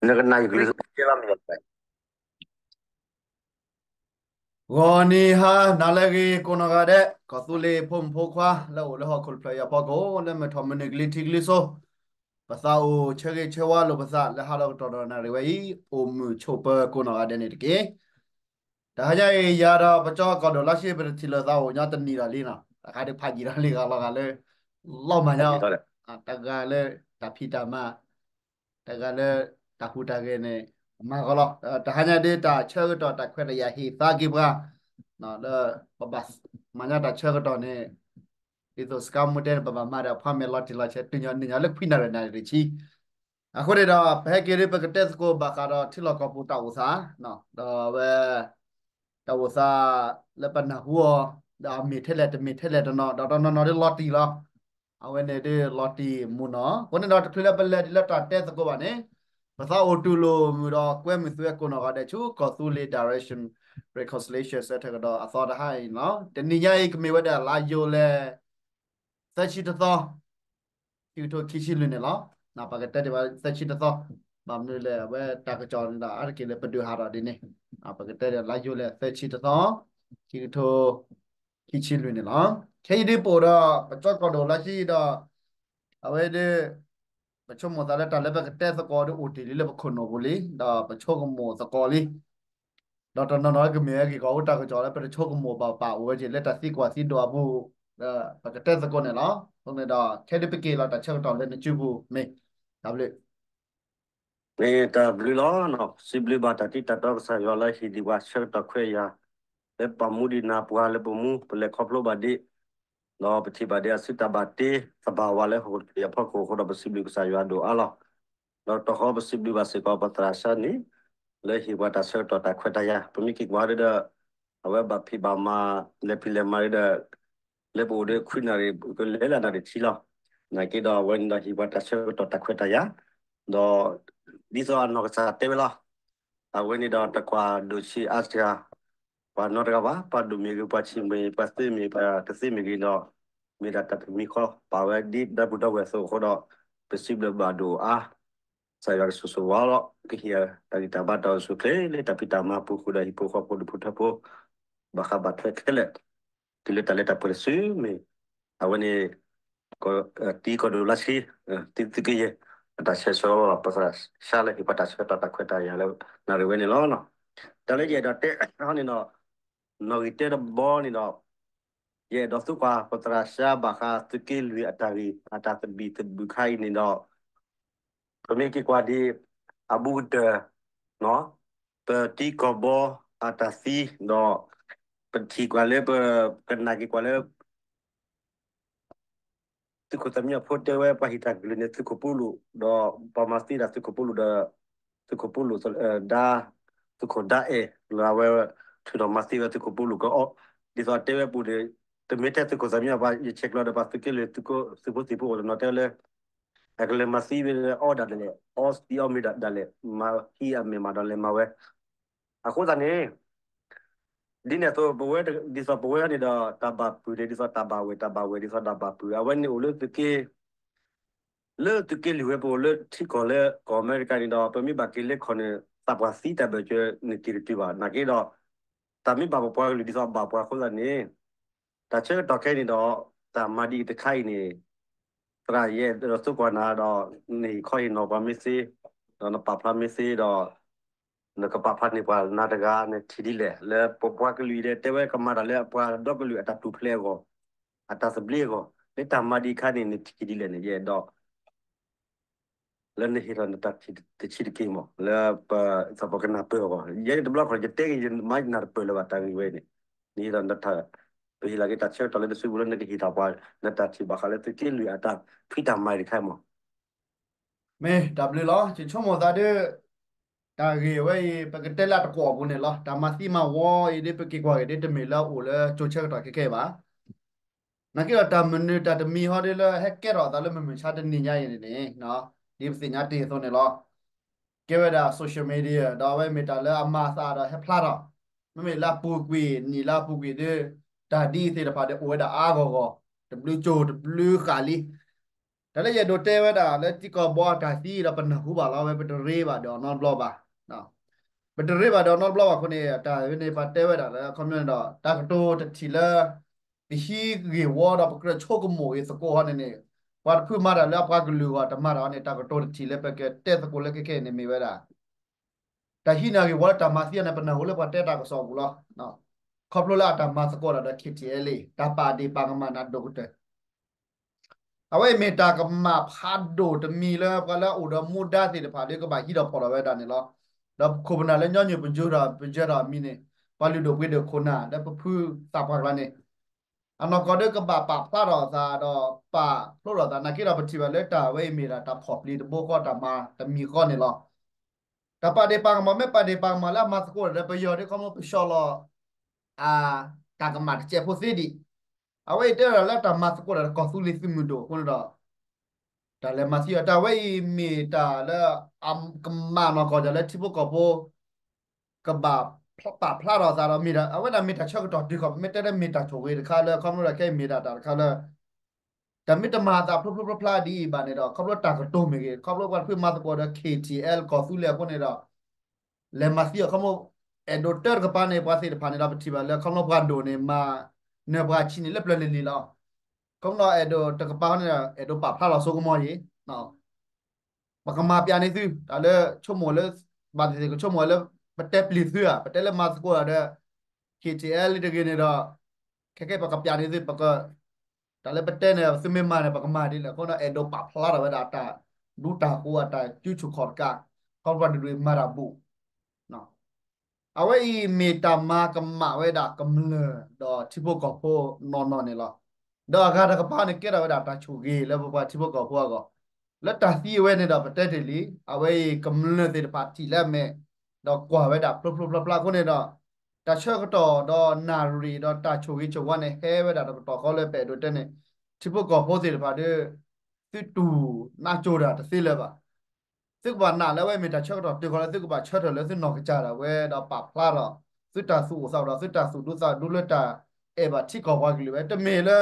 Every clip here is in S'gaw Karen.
နကနၣ်ယကလုၢ်ကဲလီၤမ့ၢ် ဂီၤနံၤဟါနၤလၢအဂ့ၤ ကိးနီၢ်ဂၤဒဲး ကီၢ်သူလ့ၤဖိမုၣ်ဖိခွါ လၢအိၣ်လၢဟီၣ်ခိၣ်ဖျၢၣ်အံၤအဖီခိၣ် လၢမုၢ်ထီၣ်မုၢ်နုာ်ကလံၤထံးကလံၤစိး ပသးအိၣ်ဆၢဂ့ၤဆၢဝါလိာ်ပသး လၢဟါလီၤကတီၢ်ဒီးနၣ်ရံၣ်ဝဲအံၤ အိၣ်မုာ်ဆိးပၢၤကိးနီၢ်ဂၤဒဲးန့ၣ်တက့ၢ်. တဟါညါအံၤ ယၤဒီးပကၠီကီၢ်ဒိၣ်လါဆံ ပတထံၣ်လိာ်သးအိၣ်ညီတနံၤဒီးလံနီၤ တခါဒုးဖးယံာ်ဒီးလံဂၤလီၤဂာ်လၢ လီၤမၢ်ညါ တဂၤလၢတၢ်ဖံးတၢ်မၤ တဂၤလၢတၢ်ဟူးတၢ်ဂဲၤန့ၣ် မၤဂီၤလီၤ. တဟါညါဒ်တၢ်ဆၢကတီၢ်တၢ်ခွဲးတၢ်ယာ်ဟ့ၣ်သါက့ၤပှၤ လၢပဘၣ်မၤညါတၢ်ဆၢကတီၢ်န့ၣ် ဒ်သိးစကါမူတဲန့ၣ် ပဘၣ်မၤဒီးဖးမဲာ်လီၤတံၢ်လီၤဆဲး တုၤညီနုၤညီလၢခွံနၣ်ရံၣ်နၣ်ရံၣ်တဆံ အဃိန့ၣ်ဒီး ပဟဲက့ၤဒ်ပကတဲသကိးဘၣ်ဃးဒီးထံလီၢ်ကီၢ်ပူၤတၢ်အိၣ်သး ဒီးအဝဲ တၢ်အိၣ်သးလၢပနၢ်ဟူအီၤ ဒီးအမ့ၢ်ထဲလဲၣ်တမ့ၢ်ထဲလဲၣ်တနီၤ ဒီးတနီၤနီၤဒ်လီၤတံၢ်လီၤ. အဝဲန့ၣ်ဒ်လီၤတံၢ်မူနီၤ အဃိန့ၣ်ဒီးတချုးလၢပလဲၤဒ်လၢတၢ်တဲသကိးဘၣ်န့ၣ် ပသးအိၣ်တူၢ်လိာ်မုာ်ဒီးကွဲမုာ်သုဝဲကိးနီၢ်ဂၤဒဲးဆူ ကီၢ်သူလ့ၤ Direction Reconciliation Center ကဒီးအသီတဟါအံၤန့ၣ်လီၤ. တနံၤညါအံၤ ကမ့ၢ်ဝဲဒၣ်လါယူၤလံ သၢဆံတသီ ခံကထိခံဆံလွံၢ်န့ၣ်လီၤ. ပကတဲဒ်ဘၣ်သၢဆံတသီ ဘၣ်မနုၤလဲၣ် အဝဲတၢ်ကစီၣ်န့ၣ်ဒီး အါတက့ၢ်လၢပဒုးဟးထီၣ်ဒ်န့ၣ် ပကတဲဒ်လါယူၤလံသၢဆံတသီ ခံကထိခံဆံလွံၢ်န့ၣ်လီၤ. ခဲအံၤဒ်ပအိၣ်ဒီး ပကၠီကီၢ်ဒိၣ်လါဆံဒီး အဝဲဒ် ပဆိကမိၣ်သးလၢတၢ်လၢပကတဲသကိးဒီးအိၣ်တ့ၢ်လံလၢပခိၣ်နူာ်ပူၤလံ ဒီးပဆိကမိၣ်သကိးလံ ဒီးတနီၤနီၤကမ့ၢ်ဝဲက့ၤကီးအိၣ်တၢ်ကစီၣ်လၢပတဆိကမိၣ်ဘၣ်ပာ်အိၣ်ဝဲက့ၤလၢတၢ်သံကွၢ်သံဒိးအပူၤ ပကတဲသကိးန့ၣ်လီၤ. အဃိန့ၣ်ဒီး ခဲဒ်ပက့ၤလီၤတၢ်ဆၢကတီၢ်လၢနစုပူၤမ့ၢ် တၢ်ဘျုး မ့ၢ်တၢ်ဘျုးလီၤ. စံးဘျုးဘၣ်တၢ်တံၤတၢ်တီကစၢ်ယွၤလၢဟ့ၣ်ဒံးပှၤဆၢကတီၢ်ခွဲးယာ် လၢပာ်မူဒံးနၤပှၤလၢပမူ ပလဲၤခီဖျိဘၣ်ဒံး ဒီးပထံၣ်ဘၣ်ဒံးအစုတၢ်ဘၣ်တ့သဘၣ်ဝါလၢဟီၣ်ခိၣ်တဘ့ၣ်အဖီခိၣ်အဃိဒီး ပစံးဘျုးကစၢ်ယွၤဒိၣ်အါလီၤ. ဒီးတဟီပစံးဘျုးဘၣ်စ့ၢ်ကီးပသရၣ်စၢ်န့ၣ် လၢဟ့ၣ်ပှၤတၢ်ဆၢကတီၢ်တၢ်ခွဲးတၢ်ယာ် ပမ့ၢ်က့ၤကွၢ်ဒ်ဒီး အဝဲဘၣ်ဖံးဘၣ်မၤ လဲၤဖံးလဲၤမၤဒ်ဒီး လၢပအိၣ်ဒီးခွံနၣ်ရံၣ် ကလဲၤလၢနၣ်ရံၣ်တဆံလီၤ. နာ်က့ဒီးအဝဲန့ၣ်ဒီးဟ့ၣ်ပှၤတၢ်ဆၢကတီၢ်တၢ်ခွဲးတၢ်ယာ် ဒီး ဒ်သိးအနီၢ်ကစၢ်တဲဝဲလီၤ. အဝဲန့ၣ်ဒီးတကွၢ်ဒိၣ်ဆံးအါစှၤ ပှၤနီတဂၤဘၣ်, ပှၤဒိၣ်မ့ၢ်ဂ့ၤ ပှၤဆံးမ့ၢ်ဂ့ၤ ပှၤသ့မ့ၢ်ဂ့ၤ ပှၤတသ့မ့ၢ်ဂ့ၤဒီး မ့ၢ်ဒၣ်တၢ်ပမံၤဃီ ပာ်ဝဲဒ်ဒီပုၢ်ဒီဝဲၢ်အသိးအဃိဒီး ပစံးဘျုးဘၣ်ဒိၣ်အါ ကစၢ်ယွၤကဆိၣ်ဂ့ၤဝဲလီၤ. ကဟ့ၣ်တၢ်ဂံၢ်တၢ်ဘါတၢ်အိၣ်ဆူၣ်အိၣ်ချ့လၢတၢ်ဖံးတၢ်မၤပူၤဃုာ်ဒီးဟံၣ်ဖိဃီဖိဒူၣ်ဖိထၢဖိ ဘၣ်ဃးဘၣ်ထွဲခဲလၢာ် တုၤလၢတၢ်လၢတၢ်ပှဲၤတစုမ့ၢ် အဝဲန့ၣ် တံၤကီၢ်ဒိၣ်လါဆံ တံၤသုးက့ယဲၢ် အတၢ်ဆဲးဆၢ ပသရၣ်စၢ်လၢဟ့ၣ်ပှၤတၢ်ဆၢကတီၢ်တၢ်ခွဲးတၢ်ယာ်လၢနၣ်ရံၣ်ဝဲန့ၣ်လီၤ. တၢ်လၢယအဲၣ်ဒိးတဲန့ၣ်ဒီး နီၣ်ဂံၢ်တၢတဘီန့ၣ်ဒီး ယအဲၣ်ဒိးသံကွၢ်ပသရၣ်စၢ်ဘၣ်ဃးသုးက့လွံၢ်အတၢ်ဂ့ၢ် အတၢ်သဘံၣ်သဘုၣ်ခါအံၤန့ၣ်ဒီး ပမ့ၢ်က့ၤကွၢ်ဒံး အဘူးကတၢၢ် ပတံၤကီၢ်ဘီအတၢ်သံဒီး ပထံၣ်ကွၢ်လၢပကနၣ်က့ၤကွၢ်လၢ သုးခိၣ်သးမံအဖိတဲဝဲပှၤဟ့ၣ်တၢ်ကလုၢ်န့ၣ် သုးခိၣ်ပူလူး ဒီးပှၤမၤသံဒၣ်သုးခိၣ်ပူလူးဒီး သုးခိၣ်ပူလူး ဒါ သုးခိၣ်ဒါအဲၣ် လၢအဝဲ ထုးထီၣ်မၤသံဝဲသုးခိၣ်ပူလူးကအီၣ် ဒ်သိးတဲဝဲပူၤန့ၣ် တမ့ၢ်ထဲသုးခိၣ်သးမံအပှၤ ယဆဲးကျိးဒီးပှၤသုးက့လွံၢ် သုးဖိသံၣ်ဖိအိၣ်တနီၤတဲဝဲလၢ အကလဲၤမၤသံဝဲအီၣ်ဒၣ်လဲာ် အီသံးအီမ့ၤဒၣ်လဲာ် မၤဟံးအမဲာ်မးဒီးလဲၤမၤဝဲ အဃိသတးန့ၣ် ဒ်န့ၣ်အသိး ပဝဲ ဒ်သိးပဝဲန့ၣ်ဒီး တၢ်ဘၣ်ပုၢ်န့ၣ် ဒ်သိးတၢ်ဘၣ်ဝဲၢ် တၢ်ဘၣ်ဝဲၢ် ဒ်သိးတၢ်ဘၣ်ပုၢ် အဝဲန့ၣ်အိၣ်လၢသုးက့ လၢသုးက့လွံၢ်ဝဲ ပအိၣ်လၢထံကီၢ်လၢကီၢ်အမဲရကၤန့ၣ်ဒီး ပမ့ၢ်ဘၣ်က့ၤလၢခီၣ်န့ၣ် သးပှၢ်သံတၢ်ဘၢၣ်စၢၤန့ၣ်က့ၤတတုၤဘၣ် နာ်က့ဒီး တၢ်မ့ၢ်ဘၣ်ပပှၤကလုာ်ဒ်သိးအဘၣ်ပှၤအဃိသတးန့ၣ် တၢ်ဆၢကတီၢ်ခဲအံၤန့ၣ်ဒီး တၢ်မၤဒံးတခါအံၤန့ၣ် သရၣ်ယဲဒီးသံကွၢ်နၤဒီး နဟ့ၣ်ခီဟ့ၣ်နီၤပှၤမ့ၢ်သ့ ဒီးနပာ်ဖျါမ့ၢ်သ့ဒီး နကပာ်ဖျါန့ၢ်ပှၤနၤတဂၤ နထံၣ်ဒ်လဲၣ် လၢပပှၤကလုာ်အံၤဒီး တဲဝဲကမၤတၢ်လၢအပှၤဒီကလုာ်အတၢ်ထူၣ်ဖျဲးအဂီၢ် အတၢ်သဘျ့အဂီၢ် လၢတၢ်မၤဒံးအခါန့ၣ် နထံၣ်ဒ်လဲၣ်န့ၣ် ယအဲၣ်ဒိး လၢနဟ့ၣ်ထီၣ်နတၢ်ထံၣ်တဆံးတက့ၢ်မး လၢပ သးပကနၢ်ပၢၢ်အဂီၢ် ယဲန့ၣ်တဘျီခီ ယတဲက့ၤ ယမၤနၢ်တပၢၢ်လၢၤဘၣ် တၢ်ဂ့ၢ်ဝဲန့ၣ် နဟ့ၣ်ထီၣ်နတၢ် ပဟ့ၣ်လီၤက့ၤတၢ်ဆၢကတီၢ်လၢနစုပူၤလၢနကဟ့ၣ်ထီၣ်ပှၤ နတၢ်ထံၣ်ဘၣ်ဃးလၢသုးက့လွံၢ်အတၢ်ဖံးတၢ်မၤတခါအံၤမး မ့ၢ်တၢ်ဘျုးလီၤ ယဆိကမိၣ်သးဒ် တၢ်ဂ့ၢ်ဝဲအံၤ ပကတဲလၢတကွီၢ်အပူၤန့ၣ်လီၤ. တၢ်မၤသံမၤဝီအံၤဒ်ပက့ၤကွၢ်က့ၤဒ်တမ့ၢ်လၢအအိၣ်လၢကၠိဆၢကတီၢ်ခဲခဲအံၤဘၣ်. နာ်က့ဒီးတၢ်မနုၤတၢ်တမံၤဟီဒ်လၢဟဲကဲထီၣ်အသးလၢမုၢ်မဆါတနံၤညါအံၤန့ၣ်န့ၣ် ဒ်ပသ့ၣ်ညါတ့ၢ်အသိးန့ၣ်လီၤ. ကဲဝဲဒၣ် social media ဒီးအဝဲမ့ၢ်တၢ်လၢအမၤအသးဒီးဟဲဖျါထီၣ် မ့မ့ၢ်လၢအပူၤကွံာ်နံၣ်လၢအပူၤကွံာ်ဒ် တၢ်ဒ်အံၤသ့ၣ်တဖၣ်ဒီးအိၣ်ဝဲဒၣ်အါဂီၢ်ဂီၢ် တဘျုးကၠိတဘျုးဃာ်လံ. တၢ်လၢယအဲၣ်ဒိးတဲဝဲဒၣ်လၢ ထံကီၢ်ဘီအတၢ်သံဒီး ပနၢ်ဟူဘၣ်လီၤဝဲ ပတရ့ဘၣ်ဒီးနီတဘျီဘၣ်. ပတရ့ဘၣ်ဒီးနီတဘျီဘၣ်အဃိန့ၣ် တၢ်ဝဲန့ၣ် ပှၤတဲဝဲဒၣ်လၢ အခီပညီန့ၣ်ဒီး တၢ်ကတိၤတထံၣ်လၢ ပဟံးဂ့ၢ်ဝီဒီး ပကြၢးဆိကမိၣ်ဂ့ၤသကိးဟီန့ၣ်န့ၣ်, ပှၤတဖုမၤတၢ်လၢအပှၤကလုာ်အဂီၢ်တမၤတၢ်အီၤန့ၣ် တၢ်ကတိၤတထံၣ်လၢပကတဲသကိးလၢခဲခဲအံၤန့ၣ်မ့ၢ်ဝဲဒၣ် တၢ်ဟံးန့ၢ်အဂ့ၢ်ဝီလၢတၢ်မၤသံအီၤန့ၣ် ပနၢ်ဟူလၢပှၤတဲတၢ်ကစီၣ်အပူၤလီၤ. ခီဖျိလၢအတၢ်မၤသကိးတၢ်ဒီး ခ့ၣ်ထံၣ်အဲလ့ၣ် တၢ်ပာ်ဒ့ၣ်ပာ်ကမၣ်န့ၣ်အဒိၣ်ကတၢၢ် အဝဲအံၤမ့ၢ်တၢ်ကမၣ်ဖးဒိၣ်တမံၤလၢ ပှၤလၢအအိၣ်ဒီးမူဒါသ့ၣ်တဖၣ်ဒီး ကဘၣ်ဟံးထီၣ်ဖီၣ်ထီၣ်ဝဲဒၣ်န့ၣ်လီၤ. ဒီးပခိၣ်ပနၢ်လၢညီနုၢ်ပယီၤဒီး ပယီၤဒီးမံၤန့ၣ် ပှၤလုၢ်ဒိၣ်ပှ့ၤဒိၣ်ခိၣ်နၢ် လၢပဖုသးပှၢ်ကျါန့ၣ် အနီၢ်ကီၢ်ဒီးကဘၣ်ပာ်ဖျါထီၣ်အသးဒီးပာ်ဖျါထီၣ်အသး နာ်က့ဒီးပထံၣ်ဘၣ်လၢတၢ်ဝဲအံၤမ့ၢ်ဒၣ်တၢ်ဖီၣ်ပျံၤတဘိဃီ တၢ်မၤတမံၤဃီန့ၣ်လီၤ. တၢ်ပာ်ဒ့ၣ်ပာ်ကမၣ် မ့ၢ်ပာ်ဒ့ၣ်ပာ်ကမၣ်လၢအမၤသကိးတၢ်ဒီးပယီၤဒီး ခီဖျိပဆှီလီၤ အ တၢ်ကမၣ်တစဲးဖိသ့ဒံး, အဝဲအံၤတဲဝဲဒၣ်လၢတၢ်မၤသကိးတၢ်ဒီးကီၢ်သူလ့ၤသုးမုၢ်ဒိၣ်အဃိန့ၣ်ဒီး တၢ်လဲၤမၤသံအီၤ တၢ်ဝဲအံၤမ့ၢ်တၢ်လၢ အကမၣ်နီၢ်ကီၢ်တၢ်လၢထံဖိကီၢ်ဖိ ကဘၣ်ပာ်ဖျါထီၣ်အသးဒီး အဝဲဒၣ်မ့ၢ်တၢ်ဆၢကတီၢ်တုၤခီၣ် မ့ၢ်တဲလၢမ့ၢ်တၢ်ဆိၣ်ဂ့ၤတခါလၢ ခီဖျိလၢခဲအံၤမ့ၢ်ဒၣ်တၢ်တခါလၢ တၢ်မ့ၢ်တမၤအသးဖျိဖျိဖျါဖျါဒ်အံၤဘၣ်န့ၣ်ဒီး ခီဖျိတၢ်ကတိၤမ့ၢ်ဂ့ၤ ခီဖျိပှၤတဖုမၤသကိးဒီး ခ့ၣ်ထံၣ်အဲလ့ၣ် ကီၢ်သူလ့ၤအဃိန့ၣ်ဒီး လဲၤမၤသံအီၤ ခီဖျိ အဲၣ်ဒိးတၢ်တကပၤန့ၣ် ပှၤသ့ၣ်တဖၣ်န့ၣ်ဒီး ပထံၣ်ဘၣ်လၢ ခီဖျိပှၤဒိၣ်န့ၣ် မၤနၢၤပှၤဆံးန့ၣ်လၢပျၢၤလံၤလံၤလီၤ. ခီဖျိအဲၣ်ဒိးတကပၤန့ၣ်ဒီး အဲၣ်ဒိးပာ်ဖျါလီၤစိကမီၤအံၤ ပကမၤပျးန့ၢ်သု တၢ်လၢဆိကမိၣ်လၢ ဘၣ်သ့ၣ်သ့ၣ်ကဆိကမိၣ်လၢ ပတဲပျံၤသုဧါ ပတဲလၢမၤသကိးတၢ်ဒီး ခ့ၣ်ထံၣ်အဲလ့ၣ် တဂ့ၤန့ၣ်ဒီး ခဲကဲပကပျးန့ၢ်သု ပက တၢ်လၢပတဲန့ၣ် သုမ့ၢ်မၤန့ၣ် ပကမၤဒ်လဲၣ်အဃိဒီး အဲၣ်ဒိးပာ်ဖျါထီၣ်ဝဲဒၣ်တၢ်ဒူတၢ်ဃိ အတၢ်ကူစူၢ်ခီၣ်တကး ခီဖျိပှၤဒုးဒုးမၤတၢ်ဘူး အဝဲအံၤမ့ၢ်တၢ်မၤကမၣ်ဝဲဒၣ်ကမျၢၢ်ဒီးထံဖိကီၢ်ဖိနီၢ်နီၢ်န့ၣ်လီၤ. ဒီးအဂၤတကပၤန့ၣ် ကဲထီၣ်ဝဲဒၣ်တၢ်ဆိၣ်ဂ့ၤလၢပပှၤထံဖိကီၢ်ဖိအဂီၢ် လၢတၢ်သံအဝဲန့ၣ်ဒီး ပတဲတ့ၢ်လံ အဝဲအံၤကမျၢၢ်သ့ၣ်တဖၣ်ထံၣ်လၢအမဲာ် ဒီးကွၢ်ဝဲဒၣ်ဖျိဖျိဖျါဖျါအဃိန့ၣ်ဒီး တၢ်ဆၢကတီၢ်ဒီးနၣ်ရံၣ်ဒီးတၢ်ဆိၣ်ဂ့ၤဆိၣ်ဝါန့ၣ် ဟဲဝဲဒၣ်တကတီၢ်ဃီလၢပအဲၣ်ဒိးတဲန့ၣ် ထံဖိကီၢ်ဖိသ့ၣ်တဖၣ်ဒီး သုတူၢ်နါကၠိတၢ်တသ့လၢၤဘၣ်. သုကဘၣ်နာ်လၢအဝဲမ့ၢ်တၢ်ဆၢကတီၢ်တုၤဃီလၢ သုကဘၣ်ဆၢထၢၣ်လၢသုနီၢ်ကစၢ်ဒၣ်ဝဲဒီးပာ်ဖျါထီၣ် သုတၢ်သူၣ်အိၣ်သးအိၣ်ဒီး သုတၢ်သူၣ်ဒူသးဒူလၢတၢ်အဲၣ်ဘၣ်ထံကီၢ်ပှၤကလုာ်ဝဲ တမ့ၢ်လၢ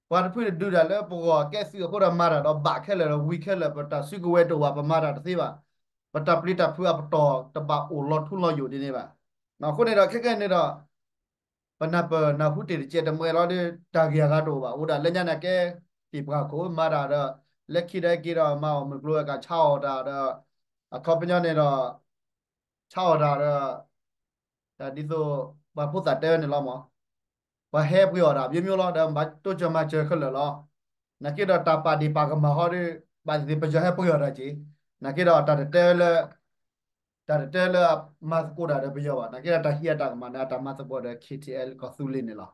ပှၤတဖုတဒုးတၢ်လၢပဂီၢ်ကဲသုးအဃိဒီးမၤတၢ်ဒီးဘၣ်ခဲလၢာ်ဒီးဝံၤခဲလၢာ် ပတၢ်စုကဝဲၤတအိၣ်ဘၣ် ပမၤတၢ်တသ့ဘၣ်. ပတၢ်ပျံၤတၢ်ဖုးအပတီၢ်တဘၣ်အိၣ်လီၤထူလီၤယိာ်ဒ်န့ၣ်ဘၣ်. အဃိန့ၣ်ဒီးခဲကဲန့ၣ်ဒီး ပနၢ်ပၢၢ်နၢ်ဟူတ့ၢ်တကဲးတမှဲလီၤဒီး တၢ်ဂ့ၢ်အဂၤတအိၣ်ဘၣ် အိၣ်ဒၣ်လၢညါန့ၣ်ကဲ သ့ၣ်ပှၢ်ခိၣ်မၤတၢ်ဒီး လၢခံဒီးက့ၤဒီးမၤအီၣ်မုၢ်ကျိၤဝဲၤကွာ်ဆါအီၣ်တၢ်ဒီး အခီပညီန့ၣ်ဒီး ဆါအီၣ်တၢ်ဒီး တၢ်ဒ်သိး ပှၤဖိသၣ်တဲဝဲန့ၣ်လီၤမး ပှၤဟဲပှ့ၤအီၣ်တၢ် မျိုးမျိုး လီၤ ဒီးဘၣ်တိစၢၤမၤစၢၤခဲလၢာ်လီၤ. နာ်က့ဒီးတၢ်ပာ်ဒ့ၣ်ပာ်ကမၣ်ဟီဒီး ဘၣ်သ့ၣ်သ့ၣ်ပယီၤဟဲပှ့ၤအီၣ်တၢ်က့ၤ နာ်က့ဒီးတၢ်တတဲလၢ တၢ်တတဲလၢမၤသကိးတၢ်ဒီးပယီၤဘၣ် နာ်က့ဒီးတၢ်ဟံးအတၢ်ကမၣ်န့ၣ် အတၢ်မၤသကိးဒီး ခ့ၣ်ထံၣ်အဲလ့ၣ် ကီၢ်သူလ့ၤန့ၣ်လီၤ.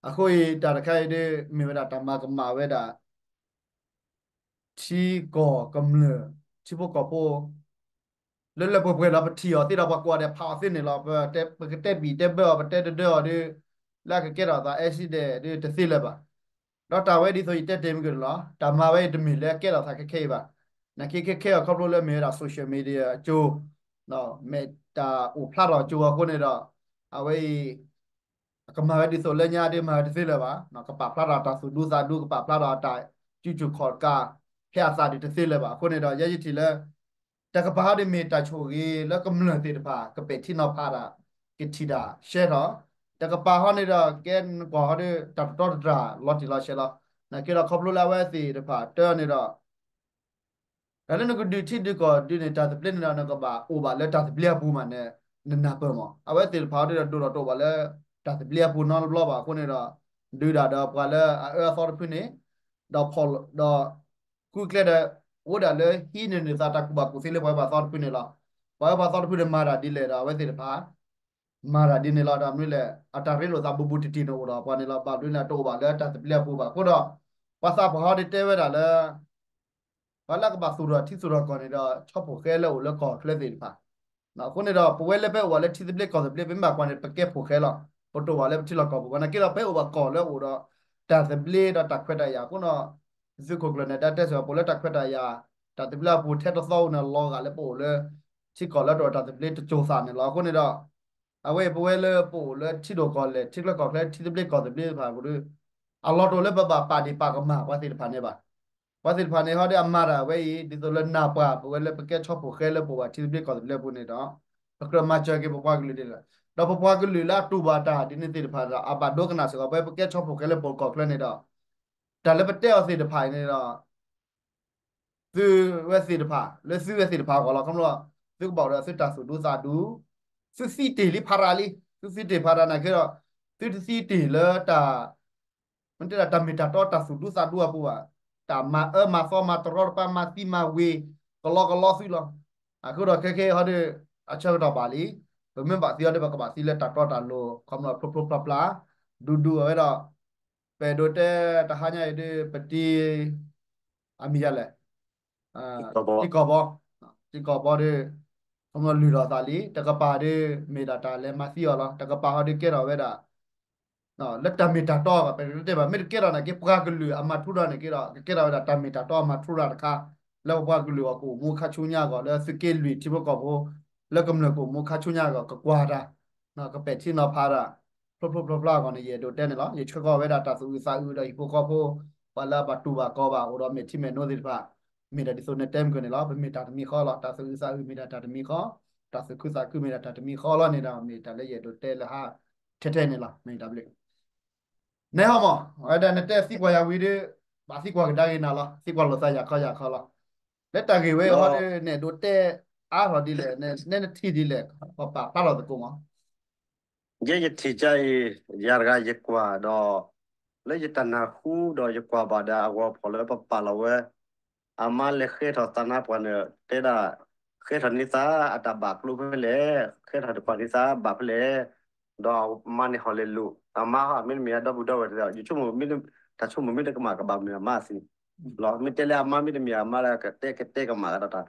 အဃိအံၤ တၢ်တခါအံၤဒီး မ့ၢ်ဝဲဒၣ်တၢ်မၤကမၣ်ဝဲဒၣ် ထံကီၢ်ကမျၢၢ် ထံဖိကီၢ်ဖိ လၢလၢပှဲၤပှဲၤလီၤ ပထံၣ်အီၤသ့ဒီးပှၤကိးဂၤဒဲးဖးအီၤသ့န့ၣ်လီၤ. ပကတဲဘံၣ်တဲဘၢအီၤ ပတဲဒၢဒၢအီၤဒီး လၢအကကဲထီၣ်သး accident ဒီးတသ့လၢၤဘၣ်. ဒီးတၢ်ဝဲဒ်သိးယတဲတ့ၢ်မုၢ်က့ၤန့ၣ်လီၤ တၢ်မၤဝဲအံၤတမ့ၢ်လၢအကဲထီၣ်သးခဲခဲအံၤဘၣ်. နာ်က့ခဲခဲအံၤခီဖျိလၢမ့ၢ်ဝဲဒၣ် social media အကၠိ မ့ၢ်တၢ်အိၣ်ဖျါထီၣ်အကၠိအဃိန့ၣ်ဒီး အဝဲအံၤ အကမၤဝဲဒ်သိးလၢညါဒီးမၤဝဲတသ့လၢၤဘၣ်. ကပာ်ဖျါထီၣ်တၢ်သူၣ်ဒူသးဒူ ကပာ်ဖျါထီၣ်တၢ်ကူစူၢ်ခီၣ်တကး ဖဲအသးဒ်တသ့လၢၤဘၣ်. အဃိန့ၣ်ဒီး ယဲယထံၣ်လၢ တကပၤဟီဒီးမ့ၢ်တၢ်ဆိၣ်ဂ့ၤလၢကမျၢၢ်သ့ၣ်တဖၣ် ကပဲာ်ထံနီၤဖးတၢ် ကထံၣ်တၢ်ရှဲထီၣ်, တကပၤဟီန့ၣ်ဒီး ကဲနကွၢ်ဟီဒီး တၢ်တတီတတြၢ်လီၤတံၢ်လီၤဆဲးလီၤ. နာ်က့ဒီးခီဖျိလၢအဝဲသ့ၣ်တဖၣ်တၢ်န့ၣ်ဒီး တၢ်လၢနကဒုးထံဒုးကီၢ်ဒုးန့ၣ် တၢ်သဘျ့န့ၣ်ဒီး နကဘၣ်အိၣ်ဘၣ်လၢတၢ်သဘျ့အပူၤမးန့ၣ် နနၢ်ပၢၢ်မး. အဝဲသ့ၣ်တဖၣ်ဟီဒီး ဒိၣ်ထီၣ်တအိၣ်ဘၣ်လၢ တၢ်သဘျ့အပူၤနီတဘျီဘၣ်အဃိန့ၣ်ဒီး ဒုးဒၣ်ဒီးပှၤလၢအအၢအသီတဖုန့ၣ် ဒီးဖီၣ်ဒီး ဃုကျဲဒီး အိၣ်ဒၣ်လၢဟံးန့ၢ်န့ၢ်သးတၢ်ကူၣ်ဘၣ်ကူၣ်သ့လၢပှၤအၢပှၤသီတဖုန့ၣ်လီၤ. ပှၤအၢပှၤသီတဖုန့ၣ်မၤတၢ်ဒ်လဲၣ်ဒီး အဝဲသ့ၣ်တဖၣ် မၤတၢ်ဒ်န့ၣ်လီၤ. တၢ်မနုၤလဲၣ် အတၢ်ရ့လိာ်သးဘူးဘူးတံၢ်တံၢ်န့ၣ်အိၣ်ဒီးပှၤန့ၣ်လီၤ. ဘၣ်မနုၤလဲၣ် တအိၣ်ဘၣ်လၢတၢ်သဘျ့အပူၤဘၣ်အဃိဒီး ပှၤသးပှၢ်ဟီဒီးတဲဝဲဒၣ်လၢ ပှၤလၢကဘၣ်သူၣ်ထီၣ်ထံသူၣ်ထီၣ်ကီၢ်န့ၣ်ဒီး ဆီဖိၣ်ဃဲလၢအိၣ်လၢကီၢ်ချၢသ့ၣ်တဖၣ် အဃိန့ၣ်ဒီး ပဝဲလၢပအိၣ်ဘၣ်လၢထံသဘျ့ကီၢ်သဘျ့ ပမ့ၢ်ဘၣ်ကွၢ်န့ၣ် ပကဲဖိၣ်ဃဲလီၤ. ပတအိၣ်ဘၣ်လၢပထံလီၢ်ကီၢ်ပူၤဘၣ်. နာ်က့ဒီး ပအိၣ်ဘၣ်ကီၢ်လၢအိၣ်ဒီး တၢ်သဘျ့ဒီးတၢ်ခွဲးတၢ်ယာ်အဃိဒီး သုးခိၣ်ကျၢၢ်န့ၣ် တၢ်တဲစ့ၢ်ကီး ပအိၣ်လၢတၢ်ခွဲးတၢ်ယာ် တၢ်သဘျ့အပူၤထဲတသီန့ၣ် လီၤဂာ်လၢပအိၣ်လၢ ထံကီၢ်လၢတအိၣ်တၢ်သဘျ့တစိၤသးန့ၣ်လီၤ. အဃိန့ၣ်ဒီး အဝဲပဝဲလၢပအိၣ်လၢထံဒိၣ်ကီၢ်လဲၢ် ထံချၢကီၢ်ချၢ ထံသဘျ့ကီၢ်သဘျ့တဖၣ်ပူၤဒီး အလီၢ်တအိၣ်လၢပဘၣ်ပာ်ဒ့ၣ်ပာ်ကမၣ်ပှၤသ့ၣ်တဖၣ်န့ၣ်ဘၣ်. ပှၤသ့ၣ်တဖၣ်န့ၣ် ဟီဒ်အမၤတၢ်ဝဲအံၤ ဒ်သိးလၢနၢ်ပှၢ် ပဝဲလၢပကဲဆီၣ်ဖိၣ်ဃဲလၢပဝဲထံသဘျ့ကီၢ်သဘျ့ပူၤန့ၣ်ဒီး ပကြၢးမၤစၢၤက့ၤပပှၤကလုာ်ဒ်လဲၣ်. ဒီးပပှၤကလုာ်လၢအတူၢ်ဘၣ်တၢ်ဒ်န့ၣ်သ့ၣ်တဖၣ်ဒီး အဘၣ်ဒိကနၣ်စ့ၢ်ကီး ပဝဲပကဲဆီၣ်ဖိၣ်ဃဲလၢပကီၢ်ချၢန့ၣ်ဒီး တၢ်လၢပတဲအီၤသ့ၣ်တဖၣ်အံၤန့ၣ်ဒီး သုဝဲသ့ၣ်တဖၣ် လၢသုဝဲသ့ၣ်တဖၣ်အဂီၢ်လီၤ. ခီဖျိ သုကဘၣ်အိၣ်ဒီးသုတၢ်သူၣ်ဒူသးဒူ, သုသံတ့ၢ်လံဖးရၤလံ, သုသံတ့ၢ်ဖးရၤနာ်က့ဒီး သုတသံတ့ၢ်လၢတၢ် မ့ၢ်တဲဒၣ်တၢ်မ့ၢ်တၢ်တီတၢ်သူၣ်ဒူသးဒူအပူၤဘၣ်, တၢ်မၤအၢမၤသီမၤတရီတပါ မၤသံမၤဝ့ၤ ကလီကလီသုလီၤ. အဃိဒီးခဲခဲဟီဒီး အဆၢကတီၢ်ဘၣ်လံ, ပမ့ၢ်ဘၣ်သံဟီဒီး ပကဘၣ်သံလၢတၢ်တီတၢ်လိၤ ခီဖျိဖျိဖျိဖျါဖျါ ဒူဒူအဝဲဒီး ပအဲၣ်ဒိးတဲတဟါညါအံၤဒီး ပတံၤ အမံၤယၤလဲၣ် တံၤကီၢ်ဘီ, တံၤကီၢ်ဘီဒီး ခီဖျိလုၢ်ထီၣ်သးလံ, တကပၤဒီး မ့ၢ်ဒၣ်တၢ်လဲၤမၤသံအီၤလီၤ, တကပၤဟီဒီးကဲထီၣ်ဝဲဒၣ် လၢတၢ်မ့ၢ်တၢ်တီအဂီၢ် ပတဲဘၣ် မ့ၢ်တကဲထီၣ်နာ်က့ ပှၤကလုာ်အမၤထူရၤန့ၣ်က့ဒီး ကကဲထီၣ်ဝဲဒၣ်တၢ်မ့ၢ်တၢ်တီအမၤထူရၤတခါ လၢပပှၤကလုာ်အဂီၢ် ကအိၣ်မူခါဆူညါအဂီၢ် လၢသုးက့လွံၢ်ထံဖိကီၢ်ဖိ လၢကမျၢၢ်ကအိၣ်မူခါဆူညါအဂီၢ် ကကွၢ်တၢ် ကပဲာ်ထံနီၤဖးတၢ် ဖျိဖျိဖျါဖျါအဂီၢ်န့ၣ် ယအဲၣ်ဒိးတဲန့ၣ်လီၤ. ယဆှၢဃီၤဝဲဒၣ်တၢ်သူၣ်အုးသးအုးဒီးဟံၣ်ဖိဃီဖိ ပှၤလၢအဘၣ်တူၢ်ဘၣ်ကီဘၣ် အိၣ်ဒီးမဲာ်ထံမဲာ်နိသ့ၣ်တဖၣ် မ့ၢ်ဒၣ်ဒ်သိးနတဲမုၢ်ကန့ၣ်လီၤ. ပမ့ၢ်တၢ်တမံၤဃီလီၤ. တၢ်သူၣ်အုးသးအုးမ့ၢ်ဒၣ်တၢ်တမံၤဃီ, တၢ်သူၣ်ခုသးခုမ့ၢ်ဒၣ်တၢ်တမံၤဃီလီၤန့ၣ်ဒီး မ့ၢ်တၢ်လၢယအဲၣ်ဒိးတဲလၢဟါ ထဲထဲန့ၣ်လီၤ. မ့ၢ်တၢ်ဘျုး နဲဟီမး ဝဲဒၣ်နတဲသံကွၢ်ယၤဝံၤဒီး ဘၣ်သံကွၢ်ကဒါက့ၤနၤလီၤ. သံကွၢ်လိာ်သးယၤခီယၤခီလီၤ. လၢတၢ်ဂ့ၢ်ဝဲအံၤဟီဒီး နအဲၣ်ဒိးတဲအါထီၣ်ဒ်လဲၣ်, နဲနထံၣ်ဒ်လဲၣ်, ပပာ်ဖျါထီၣ်သကိးမး. ယဲယထံၣ်ကါအံၤ ယၤတဂၤယကွၢ်ဒီး လၢယတၢ်နၢ်ဟူဒီးယကွၢ်ဘၣ်ဒီးအဂီၤဖီၣ်လၢပပာ်လီၤဝဲ အမါလဲၤဃဲထီၣ်သးနါပှၢ်န့ၣ် တဲဒၣ် ဃဲထီၣ်န့ၢ်သး အတၢ်ဘၣ်ကျိဖဲလဲၣ်, ဃဲထီၣ်တပှၢ်န့ၢ်သးဘၣ်ဖဲလဲၣ်, ဒီးအမါန့ၣ်ဟီၣ်လဲၤလိာ်, အမါဟီၣ်မ့တမ့ၢ်အဒီပုၢ်ဒီဝဲၢ်တသ့, ယဆိကမိၣ်မ့ၢ် တၢ်ဆိကမိၣ်မ့ၢ်တကမၣ်ကဘၣ်မုာ်အမါသ့လီၤ. မ့ၢ်တဲလၢအမါမ့တမ့ၢ်အမါလၢကတဲကတဲကမၣ်ကဒီးတၢ်,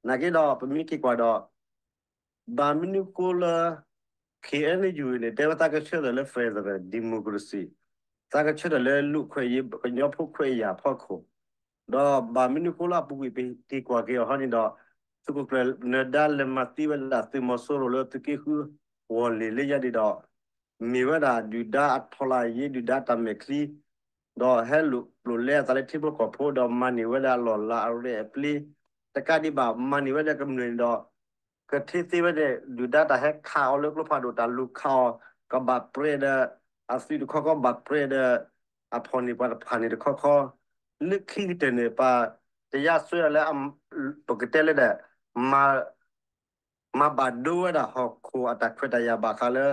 နာ်က့ဒီး ပမ့ၢ်က့ၤကွၢ်ဒီး ဘၣ်မနုၤဃိလၢ ခ့ၣ်အဲၣ်ယူၣ်အံၤန့ၣ် တဲဝဲသးကဆၢထၢၣ်လၢ federal democracy, သးကဆၢထၢၣ်လၢလူၢ်ခွဲးယာ် ကညီဖိခွဲးယာ်ဖီခိၣ်, ဒီးဘၣ်မနုၤဃိလၢအပူၤကွံာ်ပက့ၤကွၢ်က့ၤအီၤဟီန့ၣ်ဒီး သုးခိၣ်ကျၢၢ်နၢၤဒါလဲၤမၤသံဝဲဒၣ်သုးမီၤစိရိၤလၢသုးက့ဃု ဝီၤလ့ၤလၢယဲဒၣ်ဒီး မ့ၢ်ဝဲဒၣ်ဒုၣ်ဒါအထောက်လှမ်းရေး ဒုၣ်ဒါတၢ်မဲာ်ချံ ဒီးဟဲလိာ်ပျိာ်လဲအသးလၢထံဖိကီၢ်ဖိ ဒီးမၤန့ၢ်ဝဲဒၣ်အလီၢ်လၤအရဲၣ်အပျ့ၤ တကးဒံးဘၣ် မၤန့ၢ်ဝဲဒၣ်ကမျၢၢ်န့ၣ်ဒီး ကထံၣ်သ့ဝဲဒၣ် ဒုၣ်ဒါတၢ်ဟဲခးအီၤလၢကျိဖးဒိၣ် တၢ်လူၤခးအီၤ ကဘၣ်ပြဲဒီး အသုးတခီခီ ဘၣ်ပြဲဒီး အဖီၣ်န့ၢ်ပှၤတဖၣ်န့ၣ်တခီခီ လၢခံကတၢၢ်န့ၣ် ပတယါစွဲအီၤလၢ ပကတဲလၢဒီး မၤဘၣ်ဒိဝဲဒၣ်ဟီၣ်ခိၣ်အတၢ်ခွဲးတၢ်ယာ်ဘၣ်ဃးလၢ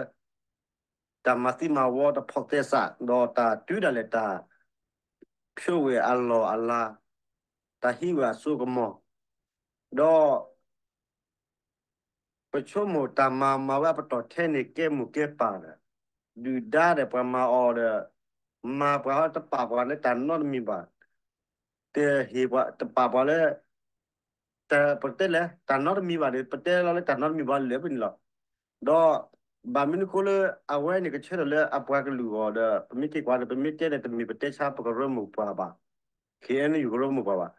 တၢ်မၤသံမၤဝီတဖီၣ်သဲစး ဒီးတၢ်တုၤဒၣ်လဲာ်တၢ် ဖျိဝဲအလီၢ်အလၤ တၢ်ဟံးဝဲအစိကမီၤ ဒီး ပဆိကမိၣ်တၢ်မၤမၤဝဲအပတီၢ်ထဲန့ၣ် ကဲမိၢ်ကဲပၢ်ဒီး ဒုၣ်ဒါဒီးပှၤမၤအီၤဒီး မၤပှၤဟီတပာ်ပှၤလၢတၢ်နီတမံၤဘၣ်, တဟ့ၣ်ပှၤတပာ်ပှၤလၢ တပတဲလဲၣ် တၢ်နီတမံၤဘၣ်န့ၣ် ပတဲလီၤလၢတၢ်နီတမံၤဘၣ်လၢပန့ၣ်လီၤ. ဒီး ဘၣ်မနုၤဃိလၢအဝဲန့ၣ်ကဆၢထၢၣ်လၢအပှၤကလုာ်အဂီၢ်ဒီး ပမ့ၢ်က့ၤကွၢ်န့ၣ် ပမ့ၢ်တဲန့ၣ် တမ့ၢ်ပတဲဆါပကရၢမိၢ်ပှၢ်ဘၣ်, ခ့ၣ်အဲၣ်ယူၣ်ကရၢမိၢ်ပှၢ်ဘၣ်,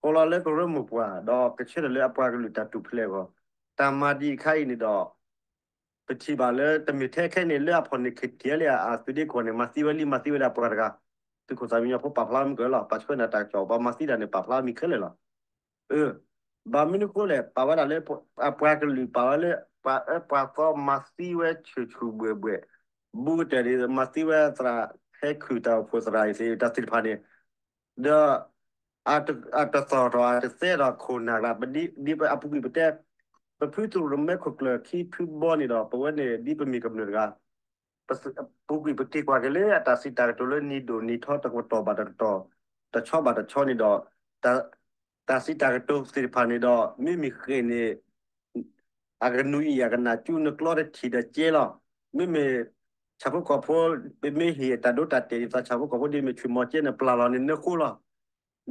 ဃိလီၤလၢကရၢမိၢ်ပှၢ် ဒီးကဆၢထၢၣ်လၢအပှၤကလုာ်တၢ်ထူၣ်ဖျဲးအဂီၢ်, တၢ်မၤဒံးအခါအံၤန့ၣ်ဒီး ပထံၣ်ဘၣ်လၢတမ့ၢ်ထဲခဲန့ၣ်လၢအဖီၣ်န့ၢ် ခ့ၣ်ထံၣ်လံ အသုးဒ့ကွီၢ်န့ၣ် မၤသံဝဲလံ မၤသံဝဲဒၣ်ပှၤတဂၤ, သုးခိၣ်သၣ်မံညီၤဖိပာ်ဖျါမ့ၢ်ကလီၤ ပှၤဆှၢန့ၢ်တၢ်ကစီၣ် ပှၤမၤသံတၢ်န့ၣ် ပာ်ဖျါမ့ၢ်ခဲလၢာ်လီၤ. အၢ ဘၣ်မနုၤဃိလဲၣ် ပာ်ဝဲဒၣ်လၢ အပှၤကလုာ်ပာ်ဝဲလၢ ပှၤအၢပှၤသီမၤသံဝဲဆူၣ်ဆူၣ်ဘှဲၣ်ဘှဲၣ်, ဘူးကတၢၢ်န့ၣ် မၤသံဝဲသရၣ်ဟဲခုၣ်တၢ်အိၣ်ဖှိၣ်သရၣ်အံၤသ့ၣ်တၢ်သ့ၣ်တဖၣ်န့ၣ်, ဒီး အတသီၣ်ထီၣ်အတသဲထီၣ်ခိၣ်နၢ်ကျါ ဒ်အပူၤကွံာ်ပတဲ ပဖုသရၣ်မဲခိၣ်ကျၢၢ်ခံဖုဘီန့ၣ်ဒီး ပဝဲန့ၣ်ဒ်ပမ့ၢ်ကမျၢၢ်တဂၤ ပူၤကွံာ်ပက့ၤကွၢ်က့ၤလၢအတၢ်စံးတၢ်ကတိၤလၢနံၤဒိၣ်နံၤထီတကတီၢ်ဘၣ်တကတီၢ် တဆီဘၣ်တဆီန့ၣ်ဒီး တၢ်စံးတၢ်ကတိၤသ့ၣ်တဖၣ်န့ၣ်ဒီး မ့မ့ၢ်ဃဲၤန့ၣ် အကနူၤအံၤအကနၣ်ကၠူနကျီတထံၣ်ဒီးကဲလီၤ. မ့မ့ၢ် ဆၣ်ဖိကီၢ်ဖိ ပမ့ၢ်ဟ့ၣ်တၢ်ဒိတၢ်တဲာ်ဒ်သိးဆၣ်ဖိကီၢ်ဖိဒ်မ့ၢ်ဆွံမီၤကဲန့ၣ် ပျၢ်လီၤန့ၣ်နၢဃိလီၤ.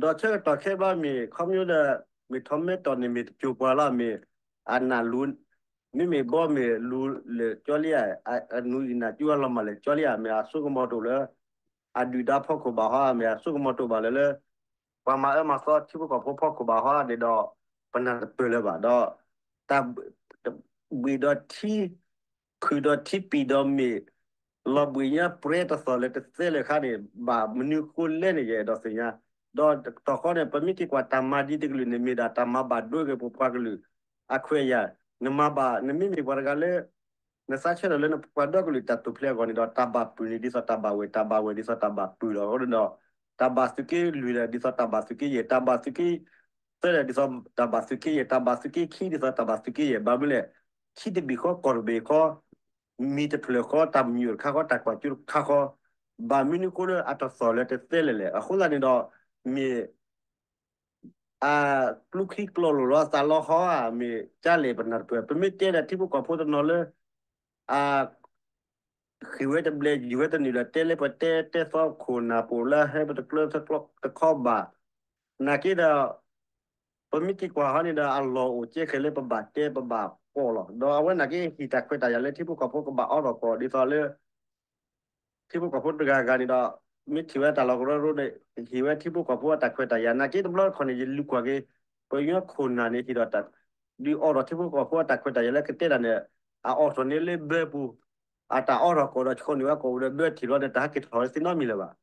ဒီးဆၢကတီၢ်ခဲဘျီမ့ၢ် ခီဖျိဒီး မ့ၢ်ထီၣ်မဲတီၢ်န့ၣ်မ့ၢ်တစိၤပှၤလီၤ မ့ၢ်အနၢ်လူၤ မ့မ့ၢ်ဘီမ့ၢ်လူၤလၢာ်ကၠီလံဧါ အနူၤအံၤနၢ်ကၠူအလီၤမၢ်လၢာ်ကၠီလံဧါ မ့ၢ်အစိကမီၤတအိၣ်လၢ အဒုၣ်ဒါဖီခိၣ်ဘၣ်ဟီ မ့ၢ်အစိကမီၤတအိၣ်ဘၣ်လၢလၢ ပှၤမၤအၢမၤသီထံဖိကီၢ်ဖိဖီခိၣ်ဘၣ်ဟီန့ၣ်ဒီး ပနၢ်တပၢၢ်လၢၤဘၣ်ဒီး တၢ် ဘှံးဒီးထံ ခုၣ်ဒီးထံပံာ်ဒီးမ့ၢ် လီၤဘှံးညါပြဲတသီၣ်လၢတသဲလၢၤခါန့ၣ် ဘၣ်မနုၤဃိလဲၣ်န့ၣ် ယအဲၣ်ဒိးသ့ၣ်ညါ ဒီးတကတီၢ်ဃီန့ၣ် ပမ့ၢ်က့ၤကွၢ်တၢ်မၤဒ်တကလုာ်န့ၣ် မ့ၢ်ဒၣ်တၢ်မၤဘၣ်ဒိက့ၤပပှၤကလုာ်အခွဲးအယာ်, နမၤဘၣ် နမ့မ့ၢ်ပှၤတဂၤလၢ နသးဆၢထၢၣ်လၢနပှၤဒီကလုာ်တၢ်တိာ်ဖျဲးအဂီၢ်န့ၣ်ဒီး တၢ်ဘၣ်ပုၢ်န့ၣ် ဒ်သိးတၢ်ဘၣ်ဝဲၢ်, တၢ်ဘၣ်ဝဲၢ် ဒ်သိးတၢ်ဘၣ်ပုၢ်လီၤ. အဃိန့ၣ်ဒီး တၢ်ဘၣ်သုးက့လွံၢ်ဒီး ဒ်သိးတၢ်ဘၣ်သုးက့ယဲၢ်, တၢ်ဘၣ်သုးက့သၢဒီး ဒ်သိးတၢ်ဘၣ်သုးက့ယဲၢ်, တၢ်ဘၣ်သုးက့ခံ ဒ်သိးတၢ်ဘၣ်သုးက့ယဲၢ်. ဘၣ်မနုၤလဲၣ်, ထံတဘ့ၣ်ဃီ ကီၢ်တဘ့ၣ်ဃီ, မံၤတဖျၢၣ်ဃီ, တၢ်မံၤအိၣ်တခါဃီ, တၢ်ကွၢ်ကၠိတခါဃီ, ဘၣ်မနုၤအဃိလၢအတသီၣ်လၢတသဲလဲၣ်လဲၣ်. အဃိသတးန့ၣ်ဒီး မ့ၢ် အကျိချံကျိလိာ်လီၤသးလီၤဟီဧါ, မ့ၢ်ကလဲၣ်ပနၢ်တပၢၢ်, ပမ့ၢ်တဲဒီးထံဖိကီၢ်ဖိတနီၤလၢ အ ဃ့ၢ်ဝဲတဘျဲၣ် ယံာ်ဝဲတနုာ်ဒီး တဲလၢပတဲတဲသီခိၣ်နၢ် ပအိၣ်လၢဟဲပတကျၢၤတခီဘၣ်. နာ်က့ဒီး ပမ့ၢ်က့ၤကွၢ်ဟီန့ၣ်ဒီး အလီၢ်အိၣ်ကဲဃဲၤလၢပဘၣ်တဲပဘၣ်ကိးလီၤ. ဒီးအဝဲနာ်က့ဟ့ၣ်တၢ်ခွဲးတၢ်ယာ်လၢထံဖိကီၢ်ဖိကဘၣ်အိးထီၣ်ကိး ဒ်သိးလၢ ထံဖိကီၢ်ဖိတဂၤဂၤန့ၣ်ဒီး မ့ၢ်ထံၣ်ဝဲတၢ်လီၢ်ကရၢကရိန့ၣ် ဟ့ၣ်ဝဲထံဖိကီၢ်ဖိအတၢ်ခွဲးတၢ်ယာ်. နာ်က့တဘျီတခီၣ်န့ၣ် ယလူၤကွၢ်က့ၤ ပယီၤခိၣ်နၢ်န့ၣ် ဟ့ၣ်ဒီးတၢ် ဒုးအိးထီၣ်ထံဖိကီၢ်ဖိအတၢ်ခွဲးတၢ်ယာ်လၢကတဲတၢ်န့ၣ် အအိးထီၣ်န့ၢ်လၢဘၢပူၤ, အတၢ်အိးထီၣ်ကိးဒီး ဆှိန့ၢ်ဝဲကိးဒီးဘၢထံၣ်ဘျီန့ၣ် တၢ်ဟဲက့ၤထီၣ်ဝဲသ့ၣ်နီတမံၤလၢၤဘၣ်.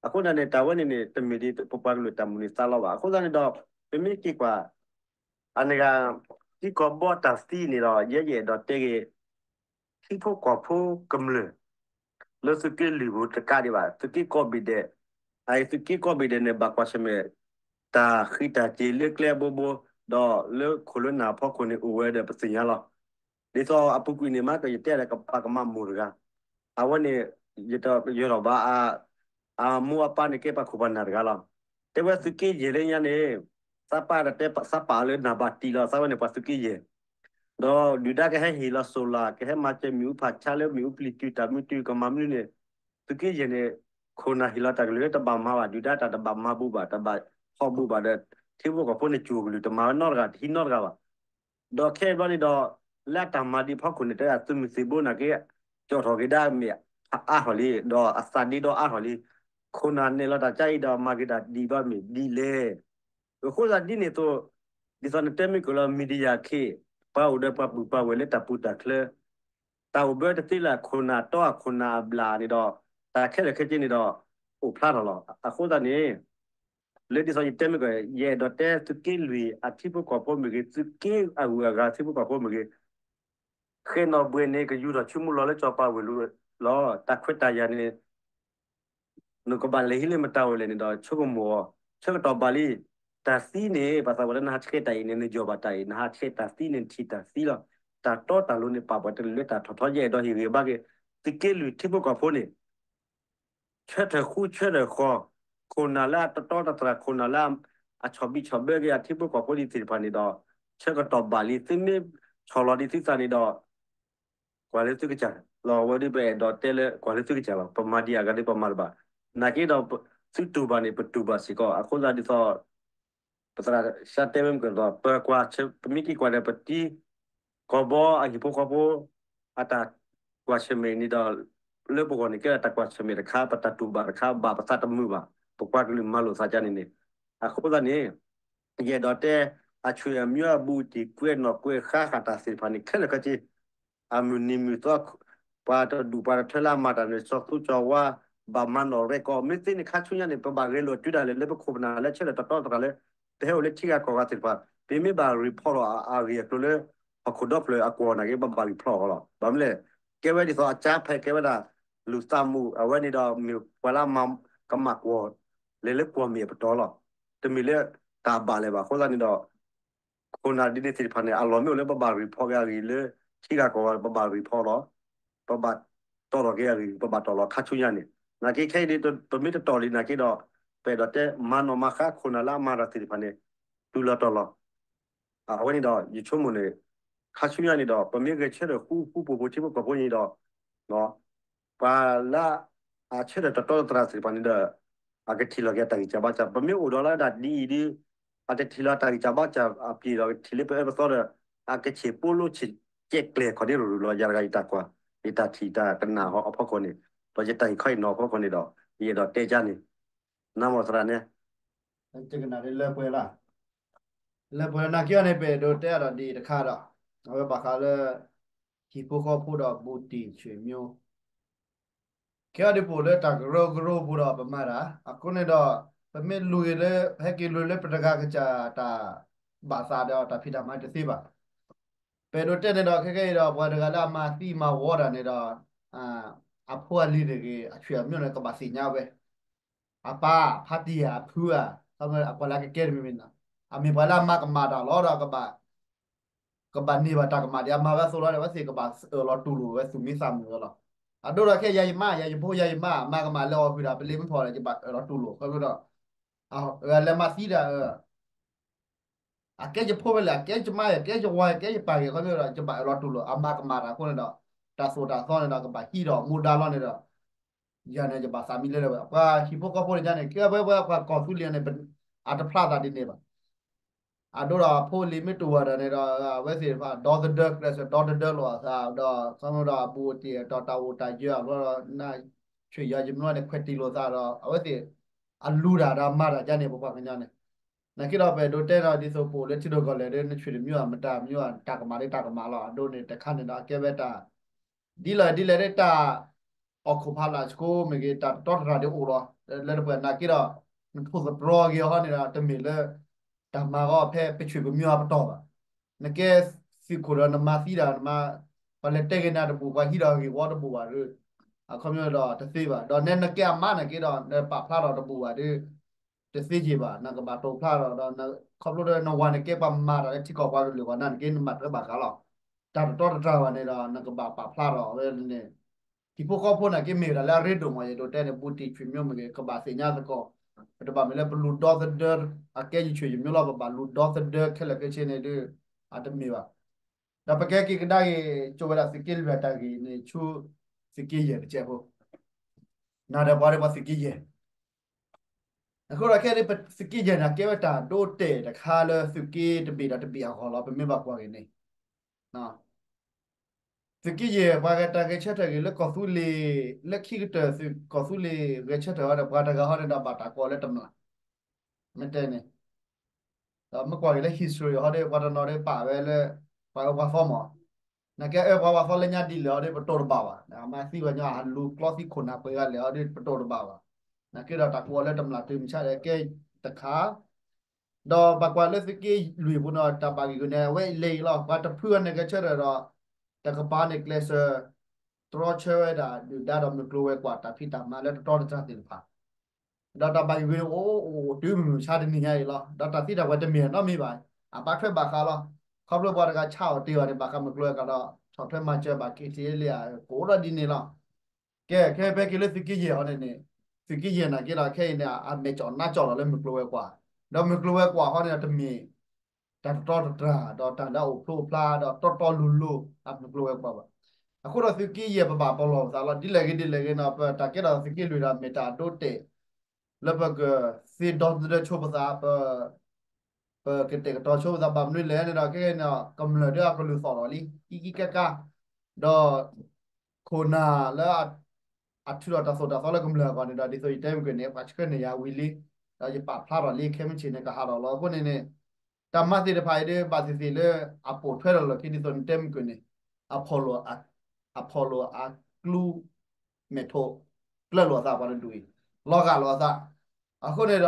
အဃိသတးန့ၣ် တၢ်ဝဲန့ၣ်န့ၣ် တမ့ၢ်ဒ်ပပှၤကလုာ်တၢ်မုၢ်လၢ်သးလီဘၣ်. အဃိသတးန့ၣ်ဒီး ပမ့ၢ်က့ၤကွၢ် အန့ၣ်ဂ့ၤ ထံကီၢ်ဘီတၢ်သံန့ၣ်ဒီး ယဲယအဲၣ်ဒိးတဲက့ၤ ထံဖိကီၢ်ဖိကမျၢၢ် လၢသုးက့လွံၢ်ပူၤတကးဒံးဘၣ်, သုးက့ကိးဘ့ၣ်ဒဲး, အအံၤသုးက့ကိးဘ့ၣ်ဒဲးန့ၣ် ဘၣ်ကွၢ်ဆၢၣ်မဲာ် တၢ်ဃံးတၢ်စ့ၤလၢကျဲအဘိဘိ, ဒီးလၢခိၣ်လၢနၢ်အဖီခိၣ်န့ၣ် အိၣ်ဝဲဒီးပသ့ၣ်ညါလီၤ. ဒ်သိးအပူၤကွံာ်န့ၣ် မ့ၢ်ကယတဲဒီးကပာ်ကမၣ်မိၢ်တဂၤ, အဝဲန့ၣ် ယတယၢၤထီၣ်ဘၣ် အမိၢ်အပၢ်န့ၣ်ကဲပှၤခိၣ်ပှၤနၢ်တဂၤလီၤ. တဲဝဲသုးက့ယဲၢ်လၢညါန့ၣ် သးပာ်ဒီးတဲသးပာ်အီၤလၢနၢ်ဘၣ်တံၢ်လီၤ, သးဝဲန့ၣ်ပှၤသုးက့ယဲၢ် ဒီးဒုၣ်ဒါကဟဲဟ့ၣ်လီၤ solar, ကဟဲမၤစၢၤမ့ၣ်အူဖးဆါလၢမ့ၣ်အူပျံၤတုၤတၢ်မုာ်တုၤကမၤမနုၤန့ၣ်, သုးက့ယဲၢ်န့ၣ် ခိၣ်နၢ်ဟ့ၣ်လီၤတၢ်ကလုၢ်လၢတဘၣ်မၤဘၣ်, ဒုၣ်ဒါတၢ်တဘၣ်မၤဘူးဘၣ်, တဘၣ်ဟီၣ်ဘူးဘၣ်ဒီး ထံဖိကီၢ်ဖိန့ၣ် ကၠိၣ်ကလုၢ်တမၤဝဲနီတဂၤ တဟံးနီတဂၤဘၣ်. ဒီးခဲအံၤဘျီန့ၣ်ဒီး လၢအတၢ်မၤဒံးဖီခိၣ်န့ၣ် တဲဒၣ်သုးမုၢ်သံၣ်ဘိနာ်က့ ကၠီၣ်ထီၣ်က့ၤဒၣ်မ့ၢ်အါထီၣ်လံ, ဒီးအသးဒ့ဒီအါထီၣ်လံ. ခိၣ်နၢ်နဲၣ်လီၤတၢ်ကါအံၤဒီးမၤက့ၤတၢ်ဒံးဘၣ်မ့ၢ်ဒ်လဲၣ်. အဃိသတးဒ်န့ၣ်အသိး ဒ်သိးနတဲမ့ၢ်ကလီၤ media ခ့ ပှၤအိၣ်ဒီးပှၤပုၢ်ပှၤဝဲၢ်လၢတၢ်ပူၤတၢ်ချၢ တၢ်အိၣ်ဘၢတသ့လၢအခိၣ်နၢ်တီအခိၣ်နၢ်အဘျၣ်န့ၣ်ဒီး တၢ်ခဲလၢာ်ခဲဆ့န့ၣ်ဒီး အိၣ်ဖျါထီၣ်လီၤ. အဃိသတးန့ၣ် လၢဒ်သိးယတဲမ့ၢ်ကီး ယအဲၣ်ဒိးတဲသုးက့လွံၢ်အထံဖိကီၢ်ဖိမ့ၢ်ဂ့ၤ, သုးက့အဂုၤအဂၤထံဖိကီၢ်ဖိမ့ၢ်ဂ့ၤ, ဃဲနီၣ်ဘှဲၣ်န့ၣ် ကယူၤထီၣ်ဆူမုၢ်လီၤလၢစီၤပၤဝ့ၢ်လီၤ. တၢ်ခွဲးတၢ်ယာ်န့ၣ် နကဘၣ်လဲၤဟံးလၢမတၤဝဲလဲၣ်န့ၣ်ဒီး ဆိကမိၣ်အီၤ, ဆၢကတီၢ်ဘၣ်လံ. တၢ်သံန့ၣ် ပှၤသးပှၢ်လၢနဟးဆှဲးတၢ်အံၤန့ၣ် နယီၢ်ဘၣ်တၢ်အံၤ, နဟးဆှဲးတၢ်သံန့ၣ် နထံၣ်တၢ်သံလီၤ. တၢ်တီတၢ်လိၤန့ၣ် ပာ်ပှၤတလၢတၢ်ထီၣ်ထီ ယအဲၣ်ဒိးဟ့ၣ်ဂံၢ်ဘါက့ၤ သုးက့လွံၢ်ထံဖိကီၢ်ဖိန့ၣ် ဆၢထၢၣ်ဃူဆၢထၢၣ်ဃီၤ, ခိၣ်နၢ်လၢအတတီတတြၢ်, ခိၣ်နၢ်လၢအဆီၣ်ဘံၣ်ဆီၣ်ဘၢက့ၤအထံဖိကီၢ်ဖိဒ်သ့ၣ်တဖၣ်န့ၣ်ဒီး ဆၢကတီၢ်ဘၣ်လံ. သုမ့ၢ်ဆီၣ်လီၤဒ်သုသးန့ၣ်ဒီး ကွၢ်လၢသုကစၢ်လီၤ. အဝဲဒ်ပအဲၣ်ဒိးတဲလၢ ကွၢ်လၢသုကစၢ်လီၤ. ပမၤဒံးအဂၤဒီးပမၤတဘၣ်. နာ်က့ဒီး သုတူၢ်ဘၣ်န့ၣ် ပတူၢ်ဘၣ်စ့ၢ်ကီး. အဃိသတးဒ်သိး ပသရၣ်စၢ်တဲဝဲမ့ၢ်ကဒီး ပကွၢ်ဆၢ ပမ့ၢ်က့ၤကွၢ်ဒီးပတံၤ ကီၢ်ဘီအဟံၣ်ဖိဃီဖိ အတၢ်ကွၢ်ဆၢၣ်မဲာ်န့ၣ်ဒီး လၢပဂီၢ်န့ၣ် ကဲဒၣ်တၢ်ကွၢ်ဆၢၣ်မဲာ်တခါ, ပတၢ်တူၢ်ဘၣ်တခါ, ဘၣ်ပသးတမုာ်ဘၣ်. ပကွၢ်ကလုၢ်မၤလိာ်သးကါန့ၣ်န့ၣ်, အဃိသတးန့ၣ် ယအဲၣ်ဒိးတဲ အဆွေအမျိုးအဘူးအတံၢ် ကွဲးနီၣ်ကွဲးဃါဃာ်တၢ်သ့ၣ်တဖၣ်န့ၣ် ခဲလၢာ်ခဲဆ့ အမုၢ်နံၤမုၢ်သီ ပှၤတဒူၣ်ပှၤတထၢလၢအမၤတၢ်န့ၣ် စီၤသူစီၤဝါ ဘၣ်မၤနီၣ်ရဲၣ်ကီး မ့ၢ်သ့န့ၣ် ခါဆူညါန့ၣ် ပဘၣ်ဂဲၤလိာ်တုၤဒၣ်လဲာ်လၢပခိၣ်ပနၢ်လၢဆၢထၢၣ်တတီတတြၢ်လၢ ပဟဲအိၣ်လၢထံဂၤကီၢ်ဂၤသ့ၣ်တဖၣ် ပမ့ၢ်ဘၣ် report လီၤအဂ့ၢ်အကျိၤလၢ ဟီၣ်ခိၣ်ဒီဖျၢၣ်အကွီၢ်နာ်က့ ပဘၣ် report အီၤလီၤ. ဘၣ်မနုၤလဲၣ် ကဲဝဲဒ်သိးအကၠါဖဲးကဲဝဲဒၣ် လူၤသးမူး အဝဲန့ၣ်ဒီး မ့ၢ်ပှၤလၢအမၤကမၣ်ကွီၢ် လဲၤလၢကွီၢ်မ့ၢ်အပတီၢ်လီၤ. တမ့ၢ်လၢတၢ်ဘၣ်လၢၤဘၣ်. အဃိသတးန့ၣ်ဒီး ခိၣ်နၢ်ဒ်န့ၣ်သ့ၣ်တဖၣ်န့ၣ် အလီၢ်မ့ၢ်အိၣ်လၢပဘၣ် report က့ၤအဂ့ၢ်လၢ ထံဂၤကီၢ်ဂၤ ပဘၣ် report လီၤ. ပဘၣ်တီၣ်ထီၣ်က့ၤအဂ့ၢ် ပဘၣ်တီၣ်လီၤခါဆူညါန့ၣ် နာ်က့ခဲအံၤဒ် ပမ့ၢ်တတီၣ်လံနာ်က့ဒီး ပအဲၣ်ဒိးတဲမၤနီၣ်မၤဃါခိၣ်နၢ်လၢအမၤတၢ်သ့ၣ်တဖၣ်န့ၣ် တုၤလီၤတီၤလီၤ. အဝဲန့ၣ်ဒီး ယဆိကမိၣ်န့ၣ် ခါဆူညါန့ၣ်ဒီး ပမ့ၢ်ဂဲၤဆၢထၢၣ်ဃူဃူဖိးဖိးထံဖိကီၢ်ဖိန့ၣ်ဒီး ပှၤလၢအဆၢထၢၣ်တတီတတြၢ်သ့ၣ်တဖၣ်န့ၣ်ဒီး အကထံၣ်လီၤက့ၤအတၢ်ဂံၢ်စၢ်ဘါစၢ်, ပမ့ၢ်အိၣ်ဒီးလၢဒၣ်ဒ်အံၤဒ် အတထံၣ်လီၤတၢ်ဂံၢ်စၢ်ဘါစၢ်အပျ့ၤဒီး ကထံၣ်လၢပအၢပသီဒီး အကဆံးပိလိဆံးကဲကျဲၤခီၣ်ဒ့ရူၤရူၤလီၤ. ယၤတဂၤယတၢ်ကွၢ် ယတၢ်ထံၣ်တၢ်ကနၣ်အဖီခိၣ်န့ၣ် ဒီးယတၢ်အံၤခီအံၤနီၤအဖီခိၣ်န့ၣ်ဒီး ယအဲၣ်ဒိးတဲကါန့ၣ် နမ့ၢ်သရၣ်န့ၣ် လၢပှဲၤလၢ လၢပှဲၤလၢနာ်က့အီၤန့ၣ် ပအဲၣ်ဒိးဒ်တခါဒီး အဝဲဘၣ်ဃးလၢ ဟံၣ်ဖိဃီဖိဒီးဘူးတံၢ်ဆွေမျိုး ခဲအံၤဒ်ပအိၣ်လၢတၢ်ကရၢကရိပူၤဒီးပမၤတၢ် အဃိန့ၣ်ဒီး ပမ့ၢ်လူၤဂ့ၤလၢ ဟဲက့ၤလူၤလၢပတဂၤကစၢ်တၢ်ဘၣ်သးဒီးတၢ်ဖံးတၢ်မၤတသ့ဘၣ်. ပအဲၣ်ဒိးတဲန့ၣ်ဒီး ခဲကဲအံၤဒီး ပှၤတဂၤလၢအမၤသံမၤဝီတၢ်န့ၣ်ဒီး အဖိအလံၤန့ၣ်ဂ့ၤ အဆွေအမျိုးန့ၣ် ကဘၣ်သ့ၣ်ညါဝဲ အပၢ် ဖါတံၢ်ဧါ အဖုဧါ အကွၢ်လၢအကကဲတမံၤမံၤန့ၣ် အမ့ၢ်ပှၤလၢအမၤကမၣ်တၢ်လီၤဒီး ကဘၣ်န့ၢ်ဘၣ်တၢ်ကမၣ်ဒ်အမၤဝဲအသိးလီၤဒီး အဝဲသ့ၣ်ကဘၣ်အၢၣ်လီၤတူၢ်လိာ်ဝဲသူၣ်မံသးမုာ်ဝဲလီၤ. အဒိဒီးခဲယၤယမါ ယၤယဖိယၤယမါ မၤကမၣ်လၢအီၣ်ဃုာ်ဒီး ပလ့မ့ၢ်ဖီၣ်ဒီး ယဘၣ်အၢၣ်လီၤတူၢ်လိာ် ခီဖျိဒီး လဲၤမၤသံဒၣ် အကဲယဖိဝဲလဲၣ် အကဲယမါ အကဲယဝၤ အကဲယပၢ်ဂ့ၤ ခီဖျိဒီး ယဘၣ်အၢၣ်လီၤတူၢ်လိာ် အမၤကမၣ်တၢ်အဃိန့ၣ်ဒီး တၢ်သိၣ်တၢ်သီန့ၣ်ဒီး ကဘၣ်ဟံးဒီးမူဒါလီၤန့ၣ်ဒီး ယၤန့ၣ် ယဘၣ်သးမံလၢလၢဝဲ ပှၤဟံၣ်ဖိဃီဖိန့ၣ်ညါန့ၣ် ကဲဝဲပှၤကီၢ်သူလ့ၤန့ၣ် အတဖျါသးဒ်န့ၣ်ဘၣ်. အဒိဒီးဖိလံၤမ့ၢ်တူၢ်ဘၣ်ဒီးန့ၣ်ဒီး အဝဲသ့ၣ်တဖၣ် ဒီသဒၢ ကျဲးစၢးဒီသဒၢလိာ်အသးဒီး ခီဖျိဒီးအဘူးအတံၢ်ဒီးတၢ်အိၣ်တၢ်ယၢၤအဘျီဒီး နဆွေယီၤယမနုၤန့ၣ် ခွဲးတံၢ်လိာ်သးဒီး အဝဲသ့ၣ် အလူၤတၢ်ဒီးမၤတၢ်ယါန့ၣ် ပပှၤကညီန့ၣ် နာ်က့ဒီးပအဲၣ်ဒိးတဲဒီးဒ်သိးပအိၣ်လၢထံဒိၣ်ကီၢ်လဲၢ်ဒီး နဆွေတမျိုးအမတၤမျိုးအတၢ်ကမၣ်လၢတၢ်ကမၣ်လီၤ အဒိန့ၣ်တခါန့ၣ်ဒီးအကဲဝဲတၢ် ဒ်လဲၣ်ဒ်လဲၣ်ဒ်တၢ် အီၣ်ခိၣ်ဖးလၢ်ဆှိမ့ၢ်ဂ့ၤ တၢ်တတီတတြၢ်ဒ်အိၣ်လီၤ လၢတပှဲၤနာ်က့ဒီး နထိၣ်သတြီၤဂ့ၤဟီန့ၣ်ဒီး တမ့ၢ်လၢ တၢ်မၤဂီၤဖဲပဆွေပမျိုးအပတီၢ်ဘၣ်. နကဲသုးခိၣ်ဒီးနမၤသံဒၣ်နမၤ ပှၤလဲၤတဲဂ့ၤနၤတဘူၣ် ပှၤဟံးဒီးဂ့ၢ်ဝီတဘူၣ်ဘၣ်ဒီး အခီပညီဒီးတသ့ဘၣ် ဒီးနဲနကဲအမါနာ်က့ဒီး နပာ်ဖျါထီၣ်တဘူၣ်ဘၣ်ဒီး တသ့က့ၤဘၣ် နကဘၣ်တိာ်ဖျါထီၣ်ဒီး ခီဖျိဒီးနဝၤန့ၣ်ကဲပှၤမၤတၢ်လၢထံကီၢ်ပှၤကလုာ်ပှၤနၢ်န့ၣ်က့ နမၤတၢ်ဘၣ်ဃးလီၤ. တၢ်တတီတတြၢ်ဘၣ်န့ၣ်ဒီး နကဘၣ်ပာ်ဖျါထီၣ်ဝဲန့ၣ် ဟံၣ်ဖိဃီဖိနာ်က့မ့ၢ်တၢ်လၢအရ့ဒိၣ်မး ယအဲၣ်ဒိးတဲန့ၣ် ဘူးတံၢ်ဆွေမျိုးမ့ၢ်ဂ့ၤ ကဘၣ်သ့ၣ်ညါသကိး ပတဘၣ်မ့ၢ်လၢပလူၤဒီသဒၢ အကဲယဆွေယမျိုးလီၤ ပဘၣ်လူၤဒီသဒၢခဲလၢာ်ခဲဆ့န့ၣ်ဒီး အတမ့ၢ်ဘၣ်. ဒီးပကဟဲက့ၤကဒါက့ၤ ကၠိဝဲဒၣ်သုးက့လွံၢ်အတၢ်ဂ့ၢ်န့ၣ် ဆူသုးက့ယဲၢ်တကဲးဖိ နၤဒီးပှၤဒီးပှၤသုးက့ယဲၢ် အဃိဒီးခဲအံၤ သုးက့ယဲၢ်န့ၣ် ကဲဝဲတၢ်ဒိတဲာ်တခါလၢသုးက့တဘ့ၣ်ဒီးတဘ့ၣ်အဂီၢ်လီၤ ပမ့ၢ်ဘၣ်ကွၢ်ဂ့ၤန့ၣ် သုးက့ယဲၢ် ပှၤဂဲၤတၢ်ဂဲၤဆၢထၢၣ်ဂ့ၤလၢကီၢ်သူလ့ၤ လၢခံကတၢၢ်သုးကီၢ်သူလ့ၤဂဲၤဆၢထၢၣ်ဟီဒီး ပှၤတဂၤဟီန့ၣ်ဒီးဘၣ်တၢ်ကိးလၢတမျၢ် မ့ၢ်တဲန့ၣ် ဒီးမ့ၢ်ကွၢ်က့ၤလၢ history ဟီဒီး ပှၤတနီၤဒီးပာ်ဝဲလၢ ပှၤအၢပှၤသီမး, နာ်က့အၢပှၤပှၤသီလၢညါဒ်လဲၣ်ဟီဒီး ပတိၢ်တဘၣ်ဘၣ်, အမါသံပှၤညီ အလူၤကျီသံခိၣ်နၢ်ပှဲၤဂၤလဲၣ်ဟီဒီး ပတိၢ်တဘၣ်ဘၣ်, နာ်က့ဒီးတၢ်ကိးလၢတမျၢ်တုၤမုၢ်ဆါဒီးကဲတခါ ဒီးဘၣ်ကွၢ်လၢသုးက့လွံၢ်ပူၤန့ၣ် တၢ်ဘၣ်ဂံၢ်ဂုာ်န့ၣ် အဝဲအံၤလဲၤအံၤလီၤ, ပှၤတဖုအံၤန့ၣ်ဂဲၤဆၢထၢၣ်ဒီး တကပၤန့ၣ်ကျဲးစၢး တြီဆၢဝဲဒၣ်ဒုၣ်ဒါဒီးမုၢ်ကျိၤဝဲၤကွာ်တၢ်ဖံးတၢ်မၤလၢတတီတတြၢ်သ့ၣ်တဖၣ်, ဒီးတၢ်ဘၣ်ဂံၢ်ဂုာ်န့ၣ်အိၣ်အိၣ်တုၤမုၢ်မဆါတနံၤညါအံၤလီၤ. ဒီးတၢ်သံတၢ်ပှဲၤတမ့ၢ်နီတမံၤဘၣ်, အဘၣ်ထွဲဘၣ်ဃးလီၤ. ခီဖျိပှၤတဂၤဆါအီၤတ့ၢ်အီၤန့ၣ် ဘၣ်ဃးမုၢ်ကျိၤဝဲၤကွာ်ဒီး ဆီၣ်ထွဲမၤစၢၤဘၣ်က့ၤထံလံဧါ, ကအိၣ်ဒီးဒ်န့ၣ်လီၤ. ကဲ ခဲဖဲက့ၤလၢသုးက့ယဲၢ်အီၤန့ၣ်န့ၣ်, သုးက့ယဲၢ်နာ်က့ဒီးခဲအံၤန့ၣ် အမဲာ်ကၠီၣ်နါကၠီၣ်လီၤလၢမုၢ်ကျိၤဝဲၤကွာ်, ဒီးမုၢ်ကျိၤဝဲၤကွာ်ဟီန့ၣ်ဒီးတမ့ၢ် တၢ်တတီတတြၢ် ဒီးတၢ်လၢအအိၣ်ဖျိဖျါဒီးတီတီလိၤလိၤ အမုၢ်ကျိၤဝဲၤကွာ်ဘၣ်. အဃိဒီးသုးက့ယဲၢ်ပဘၣ်ပလီၢ်ပသးလီၤ. ဒ်လဲၣ်ဂ့ၤဒ်လဲၣ်ဂ့ၤန့ၣ် ပတၢ်ကဲထီၣ်သုးက့လွံၢ်ဒီးမ့ၢ်တၢ်အဒိတဲာ် လၢပကသ့ဒီသဒၢဆိပသး ပ ပကတဲာ်ကတီၤဆိပသးဘၣ်မနုၤလဲၣ်န့ၣ်ဒီး ခဲကနံၣ်အံၤ ကမျၢၢ်ဒီးအကလုၢ်သီၣ်ထီၣ်လံ ကံကံကါကါ, ဒီး ခိၣ်နၢ်လၢ အထုးထီၣ်တၢ်သိၣ်တၢ်သီလၢကမျၢၢ်အဂီၢ်န့ၣ်ဒီး ဒ်သိးယတဲမုၢ်ကွံာ်န့ၣ် ပှၤဆှၢန့ၢ်ယၤဝံၤလံ, ဒီးယပာ်ဖျါထီၣ်လံ ခဲမုၢ်ဆ့ၣ်န့ၣ် ကဟးထီၣ်လီၤ. အဃိန့ၣ်န့ၣ် တၢ်မၤသ့ၣ်တဖၣ်အံၤဒီး ဘၣ်သ့ၣ်သ့ၣ်လၢအပိာ်ထွဲထီၣ်လီၢ်ခံ ဒ်သိးနတဲမုၢ်ကွံာ်န့ၣ် အဖီၣ်လိာ် အဖီၣ်လိာ်အကျူ မဲာ်ထိး ကျၢၢ်လိာ်အသးပှၤတဒူၣ်အံၤ လီၤဂာ်လိာ်အသး. အဃိန့ၣ်ဒီး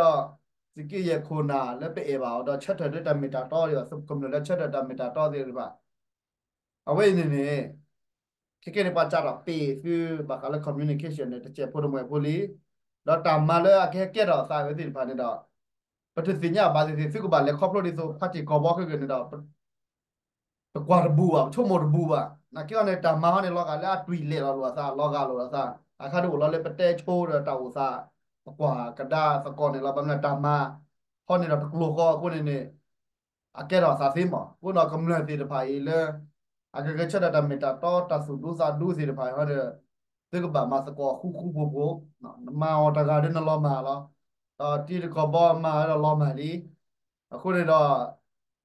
သုးက့ယဲၢ်ခိၣ်နၢ်လၢပအဲၣ်ဘၣ်အီၤဒီး ဆၢထၢၣ်ဒၢတၢ်မ့ၢ်တၢ်တီဒီး ကမျၢၢ်လၢဆၢထၢၣ်တၢ်မ့ၢ်တၢ်တီသ့ၣ်တဖၣ် အဝဲအံၤန့ၣ်န့ၣ် ခဲကဲန့ၣ် ပှၤစးထီၣ်ပ့ၤသုဘၣ်ဃးလၢ communication န့ၣ် တစဲးဖိတမှဲးဖိလံ, ဒီးတၢ်မၤလၢအကဟဲကဲထီၣ်အသးဝဲသ့ၣ်တဖၣ်န့ၣ်ဒီး ပတသ့ၣ်ညါဘၣ်သ့ၣ်သ့ၣ် သုကဘၣ်လဲၤခီဖျိဒ်သိး ဖါတံၢ်ကီၢ်ဘီခဲကနံၣ်ဒီး ပကွၢ်တဘူးဘၣ် ပဆိကမိၣ်တဘူးဘၣ်. နာ်က့အီၤန့ၣ် တၢ်မၤဟီန့ၣ် လီၤဂာ်လၢအတွံၢ်လဲၣ်လီၤလိာ်အသး လီၤဂာ်လိာ်အသး အခါဒ်အိၣ်လီၤလၢပတဲဆိဒီးတၢ်အိၣ်သး ပကွၢ်ကဒါသကိးန့ၣ်လီၤ. ဘၣ်မနုၤတၢ်မၤဟီန့ၣ်ဒီးတကျိၤဃီအဃိန့ၣ်န့ၣ် အကဲထီၣ်အသးသ့မး. အဃိဒီးကမျၢၢ်သ့ၣ်တဖၣ်အံၤလၢ အကဂဲၤဆၢထၢၣ်တၢ်မ့ၢ်တၢ်တီ တၢ်သူၣ်ဒူသးဒူသ့ၣ်တဖၣ်အံၤဟီဒီး သုကဘၣ်မၤသကိးဃူဃူဖိးဖိး, နမၤအီၤတဂၤဒီးနလီၤမၢ်လီၤ. ဒီးတံၤတကီၢ်ဘီမၤဝဲဒီးလီၤမၢ်လံ. အဃိန့ၣ်ဒီး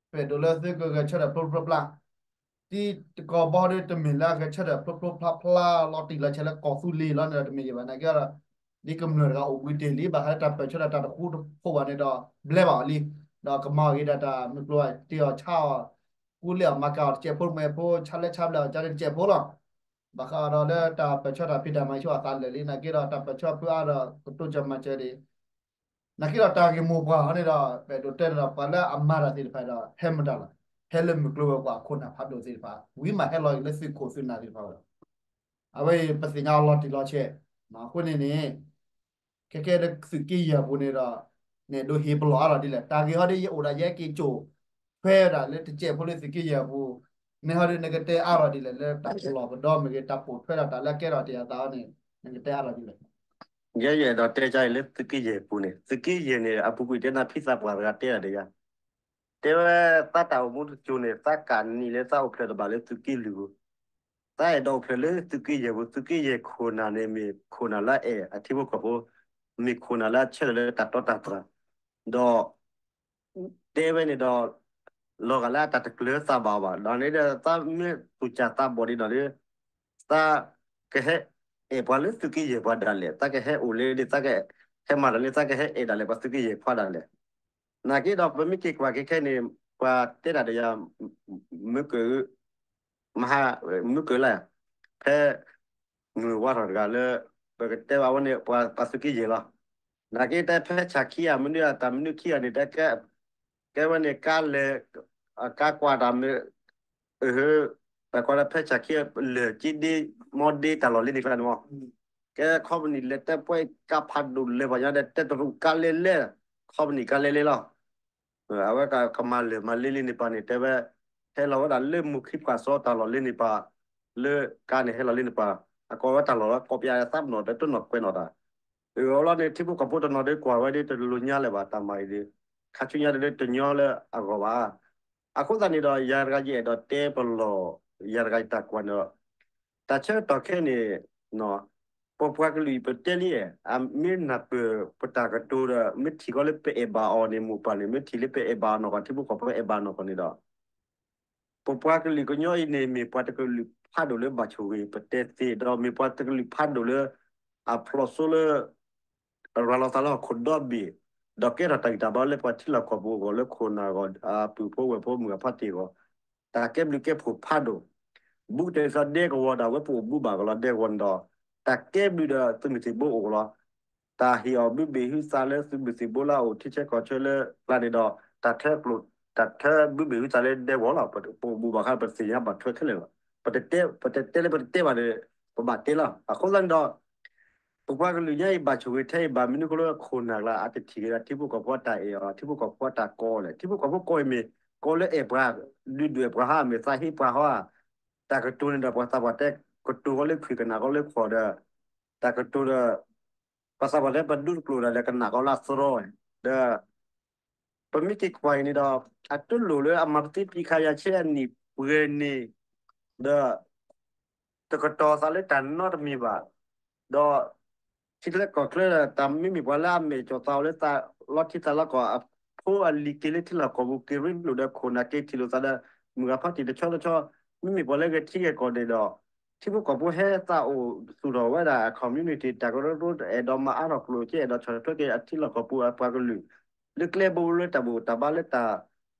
ပအဲၣ်ဒိးလၢသုကဂဲၤဆၢထၢၣ်ဖျိဖျိဖျါဖျါ တံၤတကီၢ်ဘီဒီးတမ့ၢ်လၢအဂဲၤဆၢထၢၣ်ဖျိဖျိဖျါဖျါလီၤတံၢ်လီၤဆဲးလၢကီၢ်သူလ့ၤလီၤန့ၣ်ဒီးတမ့ၢ်ယဲၢ်ဘၣ်. နာ်က့ဒီး ဒ်ကမျၢၢ်တဂၤအိၣ်ဘှံးတ့ၢ်လံ ဘၣ်ဃးလၢတၢ်ပၢၢ်ဆၢဒီးတၢ်တဃူတဖိးဘၣ်န့ၣ်ဒီး ဘျဲဘၣ်အီၤလံ. ဒီးကမၤအီၤဂ့ၤဒီးတၢ်မုၢ်ကျိၤဝဲၤကွာ်တ့ၢ်အီၤဆါအီၤ ကူလ့ၣ်အီၤမၤကၤအီၤတစဲးဖိတမှဲးဖိ ဆါလဲဆါဘျဲအီၤကန့ၣ်တစဲးဖိလီၤ. ဘၣ်ဃးဒီးလၢတၢ်ပၢၢ်ဆၢတၢ်ဖံးတၢ်မၤဆူအသးလၢာ်လံ နာ်က့ဒီးတၢ်ပၢၢ်ဆၢဖုအါဒီးကတိၤစၢၤမၤစၢၤဒံး နာ်က့ဒီးတၢ်ဂ့ၢ်မိၢ်ပှၢ်ဟီန့ၣ်ဒီး ပအဲၣ်ဒိးတဲန့ၣ်ဒီး ပှၤလၢအမၤတၢ်သ့ၣ်တဖၣ်ဒီး ဟဲမတၤလီၤ, ဟဲလၢမုၢ်ကျိၤဝဲၤကွာ်ခိၣ်နၢ်ဖးဒိၣ်သ့ၣ်တဖၣ်, ဝံၤမးဟဲလီၤက့ၤလၢသုးခိၣ်သုးနၢ်သ့ၣ်တဖၣ်လီၤ. အဝဲအံၤပသ့ၣ်ညါအီၤလီၤတံၢ်လီၤဆဲး, အဃိန့ၣ်န့ၣ် ခဲကဲလၢသုးက့ယဲၢ်အပူၤန့ၣ်ဒီး နဲၣ်ဒိးဟ့ၣ်ပလီၢ်အါလီၤဒ်လဲၣ်, တၢ်ဂ့ၢ်ဟီဒ်ယအိၣ်ဒၣ်ယဲက့ၤကိာ် ထွဲဒၣ်လၢတစဲးဖိလၢသုးက့ယဲၢ်အပူၤ, နဟီဒ်နကတဲအါလီၤဒ်လဲၣ် လၢတၢ်ပလီၢ်ပဒီမ့ၢ်ဂ့ၤ တၢ်ပိာ်ထွဲဒၣ်တၢ်လၢအကဲထီၣ်တယၤသးအီၤန့ၣ် နကတဲအါလီၤဒ်လဲၣ်. ယဲယအဲၣ်ဒိးတဲကါအံၤလၢသုးက့ယဲၢ်ပူၤန့ၣ် သုးက့ယဲၢ်န့ၣ် အပူၤကွံာ်တဲနၢ်ဖံသးပှၢ်တဂၤတဲဒၣ်ဒီးယၤ တဲဝဲသးတၢ်အိၣ်မူတစိၤန့ၣ် သးကးနံၤလၢသးအိၣ်ဖျဲၣ်တဘၣ်လၢသုးက့လွံၢ်ပူၤ, သးအဲၣ်ဒိးအိၣ်ဖျဲၣ်လၢသုးက့ယဲၢ်ပူၤ, သုးက့ယဲၢ်ခိၣ်နၢ်န့ၣ်မ့ၢ်ခိၣ်နၢ်လၢအအဲၣ်အထံဖိကီၢ်ဖိ, မ့ၢ်ခိၣ်နၢ်လၢအဆၢထၢၣ်လၢတၢ်တီတၢ်တြၢ်, ဒီး တဲဝဲန့ၣ်ဒီး လီၤဂာ်လၢအတၢ်တကျၢၤသးဘၣ်အီၤဘၣ်, ဒီးန့ၣ်ဒီးသးမ့ၢ်သူၣ်စၢ်သးဘီၣ်ဒ်န့ၣ်ဒီး သးကဟဲအဲၣ်ပှၤလၢသုးက့ယဲၢ်ပှၤဒၣ်လဲာ်, သးကဟဲအိၣ်လၢဒ် သးကဟဲမၤတၢ်လၢ သးကဟဲအဲၣ်ဒၣ်လဲာ်ပှၤသုးက့ယဲၢ်ခွါဒၣ်လဲာ်. နာ်က့ဒီးပမ့ၢ်က့ၤကွၢ်က့ၤခဲအံၤန့ၣ် ပှၤတဲဒၣ်ဒီးယၤ မုၢ်ကၢၢ် မဟါ မုၢ်ကၢၢ်လၢ ဖဲ မုၢ်ဝါထီၣ်တဂၤလၢ ပကတဲဘၣ်ဝဲန့ၣ် ပှၤသုးက့ယဲၢ်လီၤ. နာ်က့တဲဖဲဆၣ်ခံဂၤမနုၤအတၢ်မနုၤခံဂၤန့ၣ် တဲ ကဲဝဲန့ၣ် ကါလဲၤ ကါကွၢ်တၢ်မ့ၢ် ပကွၢ်လၢဖဲဆၣ်ခံဂၤ လၢၢ်က့ဒ့ မီဒ့တၢ်လီၢ်လံန့ၣ်ကျါန့ၣ်မီၢ် ကဲ company လဲၤတဲပှဲၤကါဖးဒိၣ်လဲၤပှၤညါဒီး တဲတရူးကါလဲလဲ company ကါလဲလဲလီၤ. အဝဲကမၤလၢာ်မၤလ့လ့န့ၣ်ပၤန့ၣ် တဲဝဲ ဟဲလီၤဝဲဒၣ်လၢမိၢ်ခံပှၢ်စီတၢ်လီၢ်လံန့ၣ်ပၤ လၢကါန့ၣ်ဟဲလီၤလံန့ၣ်ပၤ အကိးဝဲတၢ်လီၢ်လၢကီးပယါသးပနီၣ်တၢ်တနီၣ်ကွဲးနီၣ်တၢ် အၢၣ်လီၤန့ၣ် ထံဖိကီၢ်ဖိတနီၤဒီးကွၢ်ဝဲဒ်တလိၤညါလၢၤဘၣ် တၢ်မၤအံၤဒီး ခါဆူညါဒီးတညီလၢအဂီၢ်ဘၣ်. အဃိသတးန့ၣ်ဒီး ယၤတဂၤယအဲၣ်ဒိးတဲပလီၢ် ယၤတဂၤယတၢ်ကွၢ်န့ၣ်ဒီး တၢ်ဆၢကတီၢ်ခဲအံၤန့ၣ် ပပှၤကလုာ်အံၤပတဲလံ မ့ၢ်နၢ်ပၢၢ်ပတၢ်ကတိၤဒီး မ့ၢ်ထံၣ်ကီးလၢပအဲၣ်ဘၣ်အီၤန့ၣ် မိၢ်ပၢ်န့ၣ် မ့ၢ်ထံၣ်လၢပအဲၣ်ဘၣ်အီၤနီၢ်ကီၢ် ထံဖိကီၢ်ဖိအဲၣ်ဘၣ်နီၢ်ကီၢ်န့ၣ်ဒီး ပပှၤကလုာ်ကညီအံၤန့ၣ် မ့ၢ်ပှၤတကလုာ်ဖးဒိၣ်လၢဘၣ်ဆိၣ်ဂ့ၤ ပတဲသ့ ဒီးမ့ၢ်ပှၤတကလုာ်ဖးဒိၣ်လၢ အဖျိးစိလၢ ရၤလီၤသးလၢဟီၣ်ခိၣ်ဒီဘ့ၣ်, ဒီးကဲထီၣ်တၢ်ဂံၢ်တၢ်ဘါလၢပှၤထံလီၢ်ကီၢ်ပူၤအဂီၢ် လၢခိၣ်နၢ်အဂီၢ် အပုၢ်ဖိဝဲၢ်ဖိ မုၢ်ဂၤဖါတံၢ်အဂီၢ်, တၢ်ကဲဘျုးကဲဖှိၣ်ဖးဒိၣ်, ဘူးကတၢၢ်သီဒဲကဝီၤဒၣ်ဝဲပအိၣ်ဘူးဘၣ်ကလီၤဒဲကဝီၤန့ၣ်ဒီး, တၢ်ကဲဘျုးဒီးသုးမုၢ်သံၣ်ဘိအိၣ်ကလီၤ တၢ်ဟ့ၣ်အီၤဘုဘ့ၣ်ဟုသးလၢသုးမုၢ်သံၣ်ဘိလၢအအိၣ်ထံဆၢကီၢ်ဆၢလၢကျါန့ၣ်ဒီး တၢ်ထၢကျိၣ် တၢ်ထၢဘုဘ့ၣ်ဟုသးလၢဒဲကဝီၤလီၤ. ပအိၣ်ဘူးဘၣ်ဃး ပသ့ၣ်ညါဘၣ်ထွဲခဲလၢာ်လီၤ. ပတတဲ ပတတဲလၢပတတဲဘၣ်ဒီး ပဘၣ်တဲလီၤ. အဃိသတးန့ၣ်ဒီး ပပှၤကလုာ်ညါအံၤဘၣ်ဆိၣ်ဂ့ၤထဲအံၤဘၣ်မနုၤအဃိလၢခိၣ်နၢ်ကျါ အတထံၣ်က့ၤဒီးထံဖိကီၢ်ဖိအတၢ်အဲၣ်အီၤ ထံဖိကီၢ်ဖိအတၢ်ကိးလဲၣ်. ထံဖိကီၢ်ဖိကိးအံၤမ့ၢ် ကိးလၢအဲၣ်ပှၤ ဒုးဒွဲၣ်ပှၤဟါ မ့ၢ်သးဟ့ပှၤဟါ တၢ်ကတိၤန့ၣ်ဒီး ပှၤသးပှၢ်တဲ ကတိၤကီးလၢခွံၣ်ကနၣ်ကီးလၢခွီၣ်ဒီး တၢ်ကတိၤဒီး ပှၤသးပှၢ်တဲပဒူတကျိာ်ဒၣ်လဲာ် ကနၣ်ကီးလၢအသရီဒီး ပမ့ၢ်က့ၤကွၢ်အံၤန့ၣ်ဒီး အတလိၣ်လၢအမၤပသံပံးခါယၤဆဲအနံၣ်ပှဲၤန့ၣ် ဒီး တကတီၤသးလၢတၢ်နီတမံၤဘၣ်. ဒီး ထံချၢကီၢ်ချၢဒီး တၢ်မ့မ့ၢ်ပှၤလၢအမဲာ်ကၠီၣ်သးအိၣ်လၢသးလီထံသးလီကီၢ် အဖိအလံၤက့ၤလၢထံလီၢ်ကီၢ်ပူၤ က့ၤရ့လိာ်ဒီးခိၣ်နၢ်က့ၤထံၣ်လိာ်သးဒီး မုၢ်ဂၤဖါတံၢ်တဆီတဆီ မ့မ့ၢ်ပှၤလၢဂဲၤထံဂဲၤကီၢ်န့ၣ်ဒီး ထံဖိကီၢ်ဖိဟဲသးအိၣ်သူၣ်ထီၣ်ဝဲဒၣ်အ community တၢ်ကရၢကရိ အဲၣ်ဒိးမၤအါထီၣ်ကျိၣ်က့ အဲၣ်ဒိးဆီၣ်ထွဲက့ၤအထံလီၢ်ကီၢ်ပူၤအပှၤကလုာ် လၢကျဲဘိလၢတၢ်ဘူၣ်တၢ်ဘါလၢတၢ်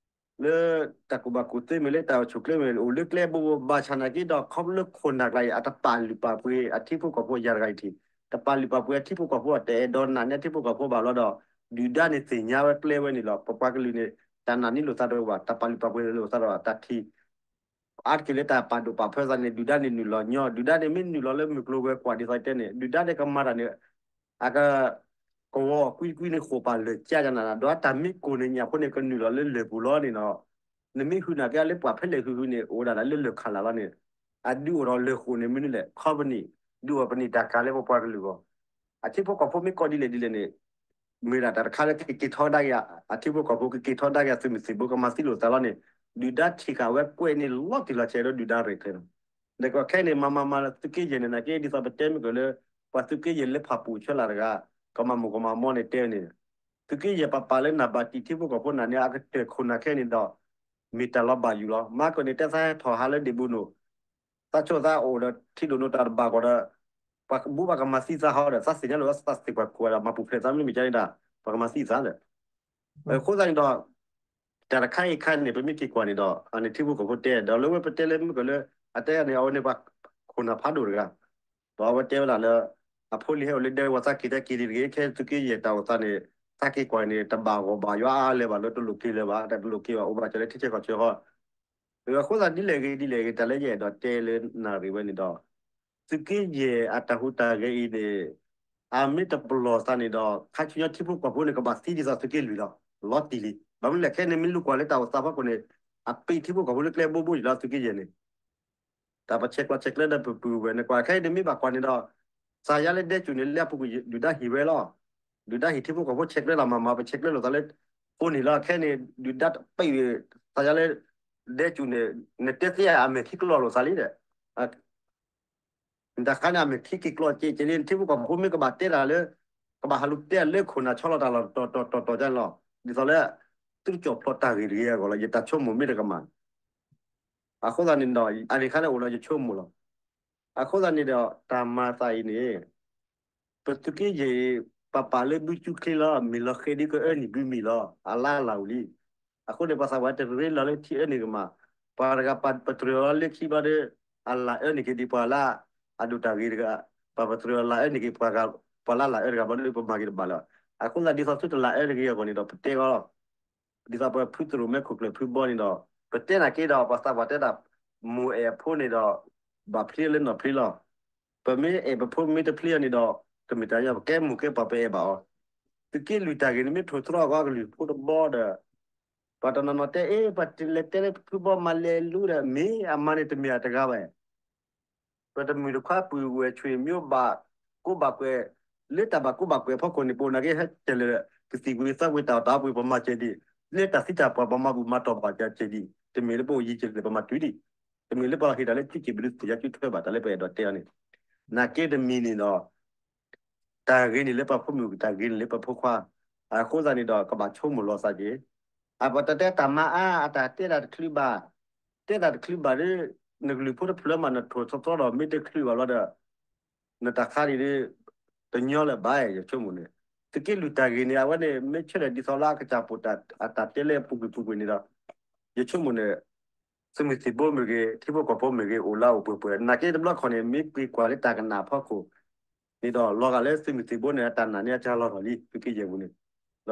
လၢတၢ်ကူၣ်ဘၣ်ကူၣ်သ့မ့ၢ်လၢတၢ်အိၣ်ဆူၣ်အိၣ်ချ့မ့ၢ် အိၣ်လၢကျဲဘိဘိ ဘၣ်ဆၣ်နာ်က့ဒီး ခီဖျိလၢခိၣ်နၢ်ကျါအံၤ အတပာ်လုၢ်ပာ်ပှ့ၤအထံဖိကီၢ်ဖိယၤတဂၤအံၤထံး တပာ်လုၢ်ပာ်ပှ့ၤအထံဖိကီၢ်ဖိ တအဲၣ်ဒိးနာ်န့ၢ်အထံဖိကီၢ်ဖိဘၣ်လီၤဒီး ဒုၣ်ဒါန့ၣ်သ့ၣ်ညါဝဲကျဲဝဲန့ၣ်လီၤ. ပပှၤကလုာ်န့ၣ် တၢ်နာ်န့ၢ်လိာ်သးတအိၣ်ဘၣ် တၢ်ပာ်လုၢ်ပာ်ပှ့ၤလိာ်သးတအိၣ်ဘၣ် တၢ်ထံး အါတက့ၢ်လၢတၢ်ပာ်ဒိၣ်ပာ်ဖၢသးန့ၣ် ဒုၣ်ဒါန့ၣ်နုာ်လီၤညီ ဒုၣ်ဒါန့ၣ်မ့ၢ်နုာ်လီၤလၢမုၢ်ကျိၤဝဲၤကွာ်ဒ်သိးတဲန့ၣ် ဒုၣ်ဒါန့ၣ်ကမၤတၢ်န့ၣ် အက ကဝီၤကွံကွံန့ၣ်ဃိာ်ပာ်လၢာ်ကၠါကနၤ ဒီးတၢ်မ့ၢ်ကိၢ်န့ၣ်ညၣ်ဖိန့ၣ် ကနုာ်လီၤလၢလၢၢ်ပူၤလီၤန့ၣ်ဒီး နမ့ၢ်ဃုနၢ်က့လၢပှၤဖဲလဲၣ်ဃုဃုန့ၣ် အိၣ်ဒၣ်လၢလၢၢ်ခးလာ်လီၤန့ၣ် အဒုးအိၣ်ထီၣ်လၢာ်ဃိာ်န့ၣ်မနုၤလဲၣ် company ဒုးအိၣ်ပနံာ်တၢ်ကၤလၢပပှၤကလုာ်အဂီၢ် အထံဖိကီၢ်ဖိမ့ၢ်ကိးဒ်လဲၣ်ဒ်လဲၣ်န့ၣ် မ့ၢ်ဒၣ်တၢ်တခါလၢကက့ၤထီဒါက့ၤ အထံဖိကီၢ်ဖိကက့ၤထီဒါက့ၤသုးမုၢ်သံၣ်ဘိကမၤသံလိာ်သးလီၤန့ၣ် ဒုၣ်ဒါထံးဃာ်ဝဲကွဲးန့ၣ်လီၤတံၢ်လီၤဆဲးဒီးဒုၣ်ဒါရဲၣ်ကျဲၤလီၤ ဒီးကီၢ်ခဲအံၤန့ၣ် မၤမၤမၤသုးက့ယဲၢ်န့ၣ် နာ်က့ဒ်သိးပတဲမ့ၢ်ကၢၢ်လၢ ပှၤသုးက့ယဲၢ်လၢဖးပူၤဆၢလာ်တဂၤ ကမၤမုၢ်ကမၤမီန့ၣ်တဲန့ၣ် သုးက့ယဲၢ်ပာ်ပာ်လၢနၢ်ဘၣ်တံၢ်ထံဖိကီၢ်ဖိနၤန့ၣ် အကတၢၢ်ခိၣ်နၢ်ခဲအံၤန့ၣ်ဒီး မ့ၢ်တၢ်လီၤဘၣ်ယိၣ်လီၤ. မၤကၢၢ်န့ၣ် တဲသးဟဲထီၣ်ဟးလၢဒ့ၣ်ဘူးနိၣ် သးဆိသးအိၣ်ဒီးထံဒိၣ်နိၣ်တၢ်တဘၣ်ကီးဒီး ပှၤဘူးဘၣ်ကမၤသံသးဟီဒီး သးသ့ၣ်ညါလီၤသးသ့ၣ်ပှၤခိၣ်ဒီး မၤပူၤဖျဲးသးမ့မ့ၢ်ကန့ၣ်ဒၣ် ပှၤကမၤသံသးဒီး အဃိသတးန့ၣ်ဒီး တၢ်တခါအံၤခါန့ၣ် ပမ့ၢ်က့ၤကွၢ်န့ၣ်ဒီး အန့ၣ်ထံဖိကီၢ်ဖိတဲ ဒီးလၢဝဲပတဲလၢမုၢ်ကၢၢ်လၢ အတဲန့ၣ် အဝဲန့ၣ်ပှၤခိၣ်နၢ်ဖးဒိၣ်တဂၤ ဒီးအဝဲတဲဝဲဒၣ်လၢ အဖိလံၤဟဲအိၣ်လၢဒဲကဝီၤသးက့ၤတဲက့ၤတဂ့ၤ ခဲသုးက့ယဲၢ်တၢ်အိၣ်သးန့ၣ် တၢ်က့ၤကွၢ်န့ၣ် တဘၣ်ဂီၢ်ဘၣ်ယွၤအါလဲၣ်ဘၣ်လၢတလိၣ်က့ၤလၢၤဘၣ်, တၢ်တလိၣ်က့ၤဘၣ် အိၣ်ဘၣ်ကၢၤလၢထံဆၢကီၢ်ဆၢဃီ. အဃိသတးဒ်လဲၣ်ဂ့ၤဒ်လဲၣ်ဂ့ၤ တၢ်လၢယအဲၣ်ဒိးတဲလၢနၣ်ရံၣ်ဝဲန့ၣ်ဒီး သုးက့ယဲၢ်အတၢ်ဟူးတၢ်ဂဲၤအံၤန့ၣ် အမ့ၢ်တပလီၢ်သးန့ၣ်ဒီး ခါဆူညါထံဖိကီၢ်ဖိန့ၣ် ကဘၣ်သံဒ်သိးသုးက့လွံၢ်လီၤ. လီၤတံၢ်လံ. ဘၣ်မနုၤလဲၣ် ခဲအံၤန့ၣ်မ့ၢ်လူၤကွၢ်လၢတၢ်အိၣ်သးဖီခိၣ်န့ၣ် အပ့ၢ်ထံဖိကီၢ်ဖိလၢကျဲဘိဘိယံၤလီၤ သုးက့ယဲၢ်န့ၣ် တၢ်ပဆဲးကျိးဆဲးကျၢဒီးပပုၢ်ဝဲၢ်န့ၣ် ကွၢ်ခဲအံၤန့ၣ်မ့ၢ်ဘၣ်ကွၢ်န့ၣ်ဒီး သးယါလၢဒဲကၠူၣ်န့ၣ် လၢအပူၤကွံာ်ဒုၣ်ဒါဟ့ၣ်ဝဲလီၤ. ဒုၣ်ဒါဟ့ၣ်ထံဖိကီၢ်ဖိဆဲးကျၢလီၤမးမး ပဆဲးကျၢလိာ်သးလၢ ဖိန့ၣ်လီၤ. ခဲအံၤန့ၣ် ဒုၣ်ဒါပ့ၢ်သးယါလၢ ဒဲကၠူၣ်န့ၣ် နတဲသ့အမဲာ်ခံကလီၢ်လိာ်သးလံဒီး တၢ်ခါန့ၣ် အမဲာ်ခံက့ၤကျီၢ်ကဲးကဲးလံ ထံဖိကီၢ်ဖိမ့ၢ်ကဘၣ်တဲတၢ်လၢ ကဘၣ်ဟးလူၤတဲလၢခိၣ်နၢ်ဆီလီၤတၢ်လီၤတီၤတီၤတီၤတီၤကန့ၣ်လီၤ. ဒ်သိးလၢ သုတကၠီၣ်ဖျိးတၢ်ဂ့ၢ်တဂ့ၤအဂီၢ်လီၤ. ယတၢ်ဆိကမိၣ်မ့ၢ်တကမၣ် အဃိသတးန့ၣ်ဒီး အန့ၣ်ခါန့ၣ်အိၣ်ဒီးယဆိကမိၣ်လီၤ. အဃိသတးန့ၣ်ဒီး တၢ်မၤသးအံၤန့ၣ် ပသုးက့ယဲၢ်အံၤ ပပာ်လၢဘုကၠူချ့လီၤ မ့ၢ်လီၤဃဲၤဒ်ကအၢနံၣ်ဘုမံၤလီၤ အလါအလၢ်အိၣ်လံ. အဃိန့ၣ် ပှၤသးပှၢ်တရ့လီၤလၢထံအၢနံၣ်ကမၣ်, ပှၤတဂၤပာ်ပတြၢၤလီၤလၢခံဘျီဒီး အလၢ်အၢနံၣ်က့ၤဒံးပှၤလၢ အဒိၣ်တၢ်ဂ့ၤတဂၤ, ပာ်ပတြၢၤလၢ်အၢနံၣ်က့ၤ ပှၤလၢလၢ်အၢတဂၤဘျီဒီး ပမၤက့ၤတဘၣ်လၢၤ. အဃိသတးဒ်သိးသုတလၢ်အၢတဂ့ၤအဂီၢ်န့ၣ်ဒီး ပတဲအီၤ ဒ်သိးပဖုသရိာ်မဲခိၣ်ကျၢၢ်ဖုဘီန့ၣ်ဒီး ပတဲနာ်က့ဒီး ပှၤသးပှၢ်တဲဒၣ် မိၢ်အဲၣ်အဖိန့ၣ်ဒီး ဘၣ်ဖျ့လၢနီၢ်ဖျ့လီၤ. ပမ့ၢ်အဲၣ်ပဖိမ့ၢ်တဖျ့အီၤန့ၣ်ဒီး တမ့ၢ်တၢ်ညီ ပကဲမိၢ်ကဲပၢ်ပအဲၣ်ဘၣ်အီၤ. သုးက့လွံၢ်တၢ်ဂ့ၢ်န့ၣ် မ့ၢ်ထိၣ်သတြီၣ်အဂီၢ် ကလုၢ်ဖိတဘီဒီး ပှၤတနီၤနီၤတဲ အ့ ပှၤလဲၤတဲလၢဖုဘီမၤလဲၤလူဒီး မ့ၢ်အမါန့ၣ်တမ့ၢ်အတဂၤဘၣ် ပတမုၢ်တခွါပုၢ်ဝဲၢ်ဆွေမျိုးဘၣ်ကိးဘၣ်ကွဲး, လၢတၢ်ဘၣ်ကိးဘၣ်ကွဲးအဖီခိၣ်န့ၣ် ပအိၣ်နာ်က့ဟဲတဲလၢ ပသံၣ်ဝံၤသးဝံၤတၢ်အီၣ်တၢ်အီပှ့ၤပမၤစၢၤဒံး, လၢတၢ်သံတၢ်ပှၢ်ပမၤဘူၣ်မၤတီၢ်ဘၣ်စၢၤဒံး, တမ့ၢ်လၢပအိၣ်ယံၤစၢၤလၢပမၤတုၤဒံး, တမ့ၢ်လၢပှၤဟ့ၣ်တၢ်လၢစုစ့ၣ်ပဒုးသ့ၣ်ညါစုထွဲဘၣ် တၢ်လၢပအဲၣ်ဒိးတဲအီၤန့ၣ်, နာ်က့တမံၤန့ၣ်ဒီး တၢ်ဂ့ၤန့ၣ်လၢပှၤဖိမုၣ် တၢ်ဂ့ၤန့ၣ်လၢပှၤဖိခွါ, အဃိသတးန့ၣ်ဒီး ကဘၣ်ဆိကမိၣ်လီၤသးက့ၤ, အပတတဲတၢ်မၤအါ အတၢ်တဲတၢ်တချုးဘၣ်, တဲတၢ်တချုးဘၣ်ဒီး နကလုၢ်ဖိတဖျၢၣ်မး နထိၣ်သတြီဒီး မ့ၢ်တချုးဘၣ်ဘျီဒီး နတၢ်ခါဒံးဒီး တညီလၢၤဘၣ် ယဆိကမိၣ်န့ၣ်, သုးက့လွံၢ်တၢ်ဂ့ၢ်န့ၣ် အဝဲန့ၣ် မ့ၢ်ဆၢထၢၣ်ဒ်သိးလၢအကစၢ်ပိာ်တၢ် အတၢ်တဲလၢပူၤကွံာ်ပူၤကွံာ်န့ၣ်ဒီး ယဆိကမိၣ်န့ၣ် သုးမုၢ်သံၣ်ဘိမ့ၢ်ဂ့ၤ ထံဖိကီၢ်ဖိမ့ၢ်ဂ့ၤ အိၣ်လၢအအိၣ်ပှဲၤပှဲၤ နာ်က့တဘျီခီန့ၣ် မ့ၢ်ကွၢ်လၢတၢ်ကနၣ်အဖီခိၣ်န့ၣ်ဒီး လီၤဂာ်လၢသုးမုၢ်သံၣ်ဘိန့ၣ် အတၢ်နာ်န့ၣ်အကါလီၤထီၣ်လံ သုးက့ယဲၢ်ပူၤန့ၣ်, ဒီ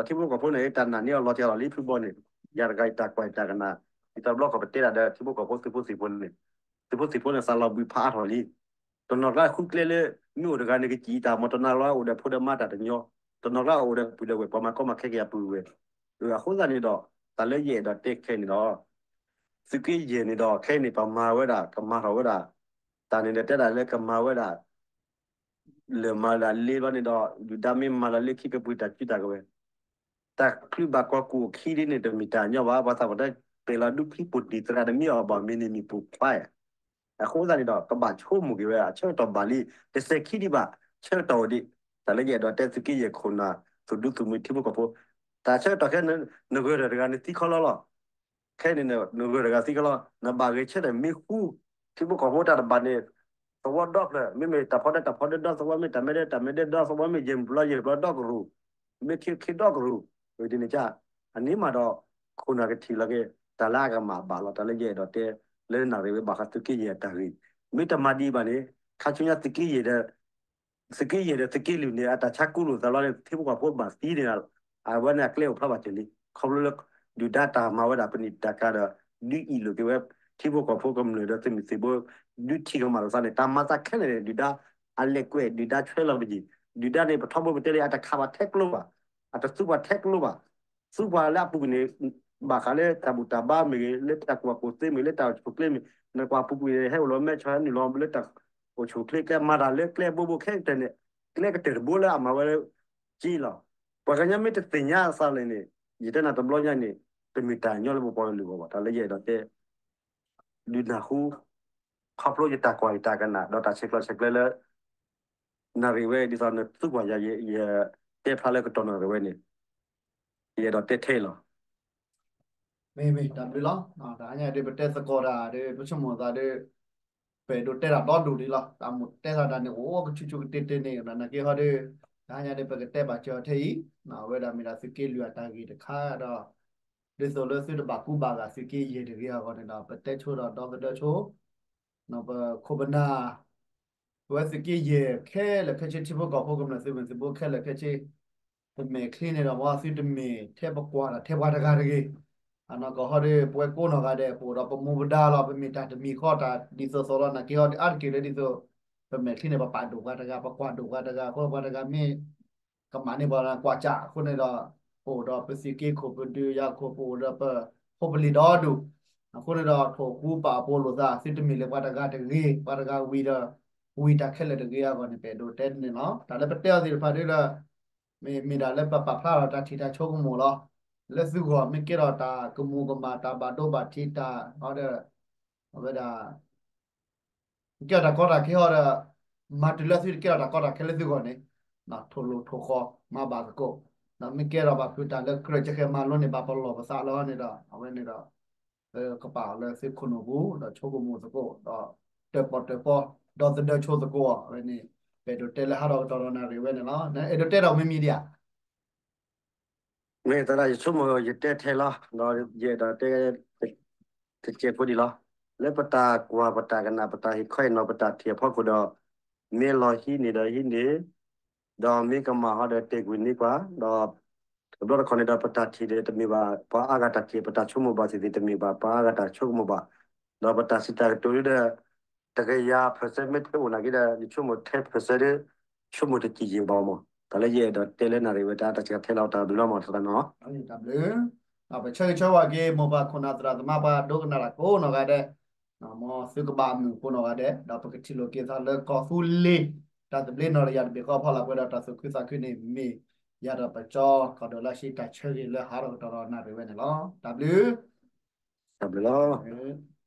းထံဖိကီၢ်ဖိန့ၣ် တၢ်နာ်န့ၣ်အလီၤကါလီၤလံ ဖုဘီန့ၣ်, ယၤတဂၤယတၢ်ကွၢ်ယတၢ်ကနၣ် ဒ်သိးတဘျီခီပတဲဒၣ်ဒီး ထံဖိကီၢ်ဖိသုးဖိသံၣ်ဘိန့ၣ်, သုးဖိသံၣ်ဘိန့ၣ် သးလီၤဘှံးဖးအါထီၣ်လံ တနီၤကျါဃုကျဲလၢ မ့ၢ်အိၣ်တဂၤန့ၣ် ကစံၣ်တၢ်မၤ တနီၤကျါအိၣ်ဒီးဖိဒီးမါတၢ်တညီ, တနီၤကျါအိၣ်ဒီးပုၢ်ဒီးဝဲၢ် ပှၤမၤကီမၤခဲက့ၤအပုၢ်ဝဲၢ်, အဃိသတးန့ၣ်ဒီး တၢ်လၢယအဲၣ်ဒိးတဲခဲအံၤန့ၣ်ဒီး သုးက့ယဲၢ်န့ၣ်ဒီး ခဲအံၤန့ၣ် ပမၤဝဲဒၣ် ကမၤထီၣ်ဝဲဒၣ်, တၢ်န့ၣ်ဒီးတဲဒၣ်လၢကမၤဝဲဒၣ် လၢမၤလၢလ့ဘျီန့ၣ်ဒီး ဒုၣ်ဒါမ့ၢ်မၤလၢလ့ခံကပှ့ၤတၢ်စုတၢ်ကဝဲၤ, တၢ်ချုးဘၣ်ကီၢ်ကိၣ်ခံဒ်န့ၣ် တမ့ၢ်တၢ်ညီဘၣ်, ပှၤသးပှၢ်တဲ ပှဲၤလီၤဒူၣ်ခံပိာ်တံၢ်သရၣ်တမံၤအီၤဘၣ် မ့ၢ်န့ၣ်မ့ၢ်ပိာ်ခွါဧါ. အဃိသတးန့ၣ်ဒီး ကဘၣ်ဆိကမိၣ်က့ၤဝဲ အဆၢကတီၢ်ဘၣ်လံ, တစဲးခံဒံးဘၣ်, ဆၢကတီၢ်အိၣ်ဒံး, တၢ်လၢယအဲၣ်ဒိးတဲသုးက့ယဲၢ်ခိၣ်နၢ် သုးဒူသုးမုၢ်ထံဖိကီၢ်ဖိ, တၢ်ဆၢကတီၢ်ခဲ နဂၢၢ်တၢ်တဂၤန့ၣ်သံခီလီလီၤ ခဲန့ၣ် နဂၢၢ်တဂၤသံကလီၤ နဘၣ်ဂဲၤဆၢထၢၣ်မ့ၢ်ဃူ, ထံဖိကီၢ်ဖိတၢ်တဘၣ်န့ၣ် သဝီဒီဖျၢၣ်, မ့မ့ၢ်တၢ်ဖီဒၢတၢ်ဖီဒၢဒီသဝီ, မ့ၢ်တၢ်မဲဒၢတၢ်မဲဒၢဒီသဝီ, မ့ၢ်ယဲၢ်ဘျီယဲၢ်ဘျီဒီကရူၢ်, မ့ၢ်ခ့ခ့ဒီကရူၢ်, ဒ်န့ၣ်က အန့ၣ်မးဒီး ခိၣ်နၢ်ကထံၣ်လီၤက့ၤ တၢ်လၢအကမၣ်ဘၣ်လီၤ. တၢ်လၢယအဲၣ်ဒိးတဲ လၢနၣ်ရံၣ်ဝဲဘၣ်ဃးသုးက့ယဲၢ်အတၢ်ဂ့ၢ်, မ့ၢ်တမၤဒံးဘၣ်န့ၣ် ခါဆူညါသုးက့ယဲၢ်ဒီး သုးက့ယဲၢ်ဒီးသုးက့လွံၢ်န့ၣ် အတၢ်ဆါကူလိာ်သးလီၤန့ၣ် ထံဖိကီၢ်ဖိဘၣ်သံန့ၣ် အဝဲန့ၣ်အကျဲအိၣ်ဖျါဘၣ်က့ၤလံ. ခီဖျိလၢ ဒုၣ်ဒါတၢ်မၤဝဲဒၣ်ပနံာ်တၢ်ကၤဒီး ဒုးအံၣ်လိာ်က့ၤဝဲ ထံဖိကီၢ်ဖိကမျၢၢ်ဒီးသုးမုၢ်သံၣ်ဘိ ဒုးထံၣ်ကမၣ်လိာ်သးန့ၣ် တၢ်မၤသးခဲလၢာ်န့ၣ် ဒုၣ်ဒါအလဲၤကွဲး ဒုၣ်ဒါဆွဲလီၤပယံၤ, ဒုၣ်ဒါန့ၣ် ပထီဘိပတဲလံ အတခးဘၣ်ထဲကျိဘၣ်, အတသူပှၤထဲကျိဘၣ် သူပှၤလၢအပူၤကွံာ်န့ၣ် ဘၣ်ဃးလၢတၢ်ဘူၣ်တၢ်ဘါမ့ၢ်ဂ့ၤ, လၢတၢ်ကူၣ်ဘၣ်ကူၣ်သ့မ့ၢ်ဂ့ၤ, လၢတၢ်အိၣ်ဆူၣ်အိၣ်ချ့မ့ၢ်, နကွၢ်ပူၤကွံာ်န့ၣ် ဟဲအိၣ်လီၤမဲဆီဟဲနုာ်လီၤလၢတၢ်အိၣ်ဆူၣ်အိၣ်ချ့ကျဲ, မၤတၢ်လၢကျဲဘိဘိခဲကတၢၢ်န့ၣ်, ကျဲကတၢၢ်တဘိလၢအမၤဝဲလၢက့လီၤ. ပှၤကညီမ့ၢ်တသ့ၣ်ညါအသးလဲၣ်န့ၣ် ယတဲနၤတဘျီညါန့ၣ် တမ့ၢ်တၢ်ညီလၢပပှၤကလုာ်အဂီၢ်ဘၣ်. တၢ်လၢယအဲၣ်ဒိးတဲ ဒုးနၢ်ဟူ ခီဖျိယတၢ်ကွၢ်ယတၢ်ကနၣ် ဒီးတၢ်ဆဲးကျိးဆဲးကျၢလၢ နၣ်ရံၣ်ဝဲ ဒ်သိးနသူပှၤယၤ ယတဲဖျါလၢကတီၢ်နၣ်ရံၣ်ဝဲန့ၣ် ယအဲၣ်ဒိးတဲထဲအံၤလီၤ. မ့ၢ်မ့ၢ်တၢ်ဘျုးလီၤ. တဟါညါဒ်ပတဲသကိးတၢ်ဒီး ပဆိကမိၣ်သးဒီး ပအဲၣ်ဒိးတဲတၢ်ဒီဒူၣ်ဒံးလီၤ. တၢ်မ့ၢ်တဲသးတၢ်န့ၣ် အိၣ်ကဆူၣ်ဆူၣ်ကတ့ၢ်တ့ၢ်န့ၣ် နာ်က့ဟီဒီး တဟါညါဒ်ပကတဲဘၣ်စၢၤထဲအံၤ အဝဲဒၣ်မ့ၢ်ဒၣ်သုးက့လွံၢ်အတၢ်ဂ့ၢ်တခါဒီး ဒ်သိးလၢသုတဘၣ်ကူဘၣ်ဂာ်သုးက့ယဲၢ်တဂ့ၤအဂီၢ်န့ၣ်ဒီး ပတဲဆိဒီးဒီသဒၢဆိ ပခိၣ်ပနၢ် ပဝဲသုးက့ယဲၢ်ခဲလၢာ်ခဲဆ့ ထံဖိကီၢ်ဖိကမျၢၢ်သုးမုၢ်သံၣ်ဘိခဲလၢာ်ခဲဆ့ ပမဲာ်ချံန့ၣ်ဒီး ပှၤသုတမ့ၢ်ထဲပကွၢ်ဒီးထဲပှၤတဂၤတဂ့ၤ. အနီၢ်ကီၢ်ဟီဒီး ပဝဲကိးနီၢ်ဂၤဒဲး ပအိၣ်ဒီးပမူပဒါလီၤ, ပမ့ၢ်တၢ်တမံၤဃီတၢ်ဒ်သိးသိးလီၤ. နာ်က့ဟီဒီး အါတက့ၢ်လၢဒ်သိး ပမဲာ်ချံန့ၣ် ပပာ်ဒိၣ်ပှၤတဂၤ, ပကွၢ်ဒိၣ်ပှၤတဂၤ, အဃိပှၤတဂၤမ့ၢ် ကမၣ်န့ၢ်ပှၤကွၢ်စၢ်အဃိန့ၣ်ဒီး ပအိၣ်ဒီးပသုးက့ခိၣ် ပဒုးယၤခိၣ် ပအိၣ်ဒီးပဖိပလံၤဒီဒူၣ်. အဃိန့ၣ်ဒီး ထိၣ်ဃူပာ်အဖိလိာ်သး သုတမ့ၢ်လၢပှၤတဂၤတဂ့ၤ, ပှၤတဂၤဝံၤဒီး ဝံၤတၢ်ခဲလၢာ်တဂ့ၤအဂီၢ်န့ၣ် ပအဲၣ်ဒိးတဲန့ၣ်လီၤ. တၢ်လၢပတဲအီၤသ့ၣ်တဖၣ်ဒ်လၢ မ့ၢ်မ့ၢ်ဒၣ်လၢပပာ်ဖျါထီၣ်တၢ်ထံၣ်တၢ်ဆိကမိၣ်လီၤ. လၢသုဂီၢ် မ့ၢ်ကဲထီၣ်တၢ်ကမူၤကမၣ် တၢ်ဘၣ်ဒိဘၣ်ထံး တၢ်အီဒီး အဝဲဒၣ် မ့ၢ်ကဲထီၣ်တၢ်ကီတၢ်ခဲဟီဒီး မၤတုၤလၢသုတကဲထီၣ်တၢ်ကီတၢ်ခဲလၢသုဂီၢ်န့ၣ် ထိၣ်လိၣ်ထိၣ်ဃီမၤဘၣ်သကိး, ဒီးမ့ၢ်ကဲထီၣ်ဘၣ်ဖုးတၢ်လၢကြၢးကဟဲမၤလိန့ၢ်ဘၣ်ပလီၢ်ပသးလီၤန့ၣ်ဒီး အဝဲန့ၣ်ဒီး ကပာ်အီၤလၢသုခိၣ်နူာ်ပူၤ ဒီးဆိကမိၣ်သကိး ဒီးတၢၣ်ပီၣ်တၢၣ်ပီ ဒီသဒၢဆိသကိးအီၤ အဝဲန့ၣ် ပအဲၣ်ဒိးတဲလၢဟးထီၣ်ကတီၢ်ဒီးနၣ်ရံၣ်ဝဲန့ၣ်လီၤ. အဲၣ်ဒိးတဲဒီးမ့မ့ၢ်ဒံးဧါ. မ့ၢ်သရၣ် ယဆိကမိၣ်ယတဲထဲလီၤ, ဒီးယအဲၣ်ဒိးတဲ တကဲးဖိဒံးလီၤ. လၢပတၢ်ကွၢ်ပတၢ်ကနၣ် ပတၢ်ဟ့ၣ်ခီဟ့ၣ်နီၤ ပတၢ်ထံၣ်အဖီခိၣ်ဒီး မ့ၢ်လီၤဟံးန့ၢ်ဒီးဟံးန့ၢ်, ဒီးမ့ၢ်ကမၣ်ဟီဒီးတဲာ်ကွံာ်န့ၢ်ပှၤ, ဒီးတဘျီတခီၣ်န့ၣ်ဒီး ပတၢ်ထံၣ်ဒီးတမ့ၢ်ဘၣ် ပှၤအါဂၤတၢ်ထံၣ်, ပတၢ်ဆိကမိၣ်ဘၣ်သ့ၣ်သ့ၣ်တမ့ၢ်ဘၣ် ပှၤအါဂၤတၢ်ဆိကမိၣ်ဘၣ်, ဒီးပတၢ်စံးတၢ်ကတိၤဒီး တကယၤ percent မ့ၢ်တအိၣ်နာ်က့ဒီး ယဆိကမိၣ်ထဲ percent ဒီး ဆိကမိၣ်တကံၢ်ယံာ်ဘၣ်မး. တၢ်လၢယအဲၣ်ဒိးတဲလၢနၣ်ရံၣ်ဝဲတၢ် တၢ်စံးထဲလီၤတၢ်ဘျုးလီၤမး သရၣ်နီၤ. တၢ်ဘျုး, ပဆၢဂ့ၤဆၢဝါက့ၤ မိၢ်ပၢ်ခိၣ်နၢ်သရၣ်သမါ ပှၤဒိကနၣ်တၢ်ကိးနီၢ်ဂၤဒဲး, မ်သုကဘၣ်မုာ်ကိးနီၢ်ဂၤဒဲး ဒီးပကထံၣ်လိာ်က့ၤသးလၢကီၢ်သူလ့ၤ တၢ်သဘျ့နီၢ်တယၢ်တဘ့ၣ်ဃီအဖီလာ် ပှဲၤဒီးတၢ်သူၣ်ခုသးခုန့ၣ် မ့ၢ်ယၤဒီးပကၠီ ကီၢ်ဒိၣ်လၢဆံ တၢ်ဆၢဂ့ၤလၢဟးထီၣ်ကတီၢ်ဒီးနၣ်ရံၣ်ဝဲန့ၣ်လီၤ. တၢ်ဘျုး, တၢ်ဘျုးလီၤ.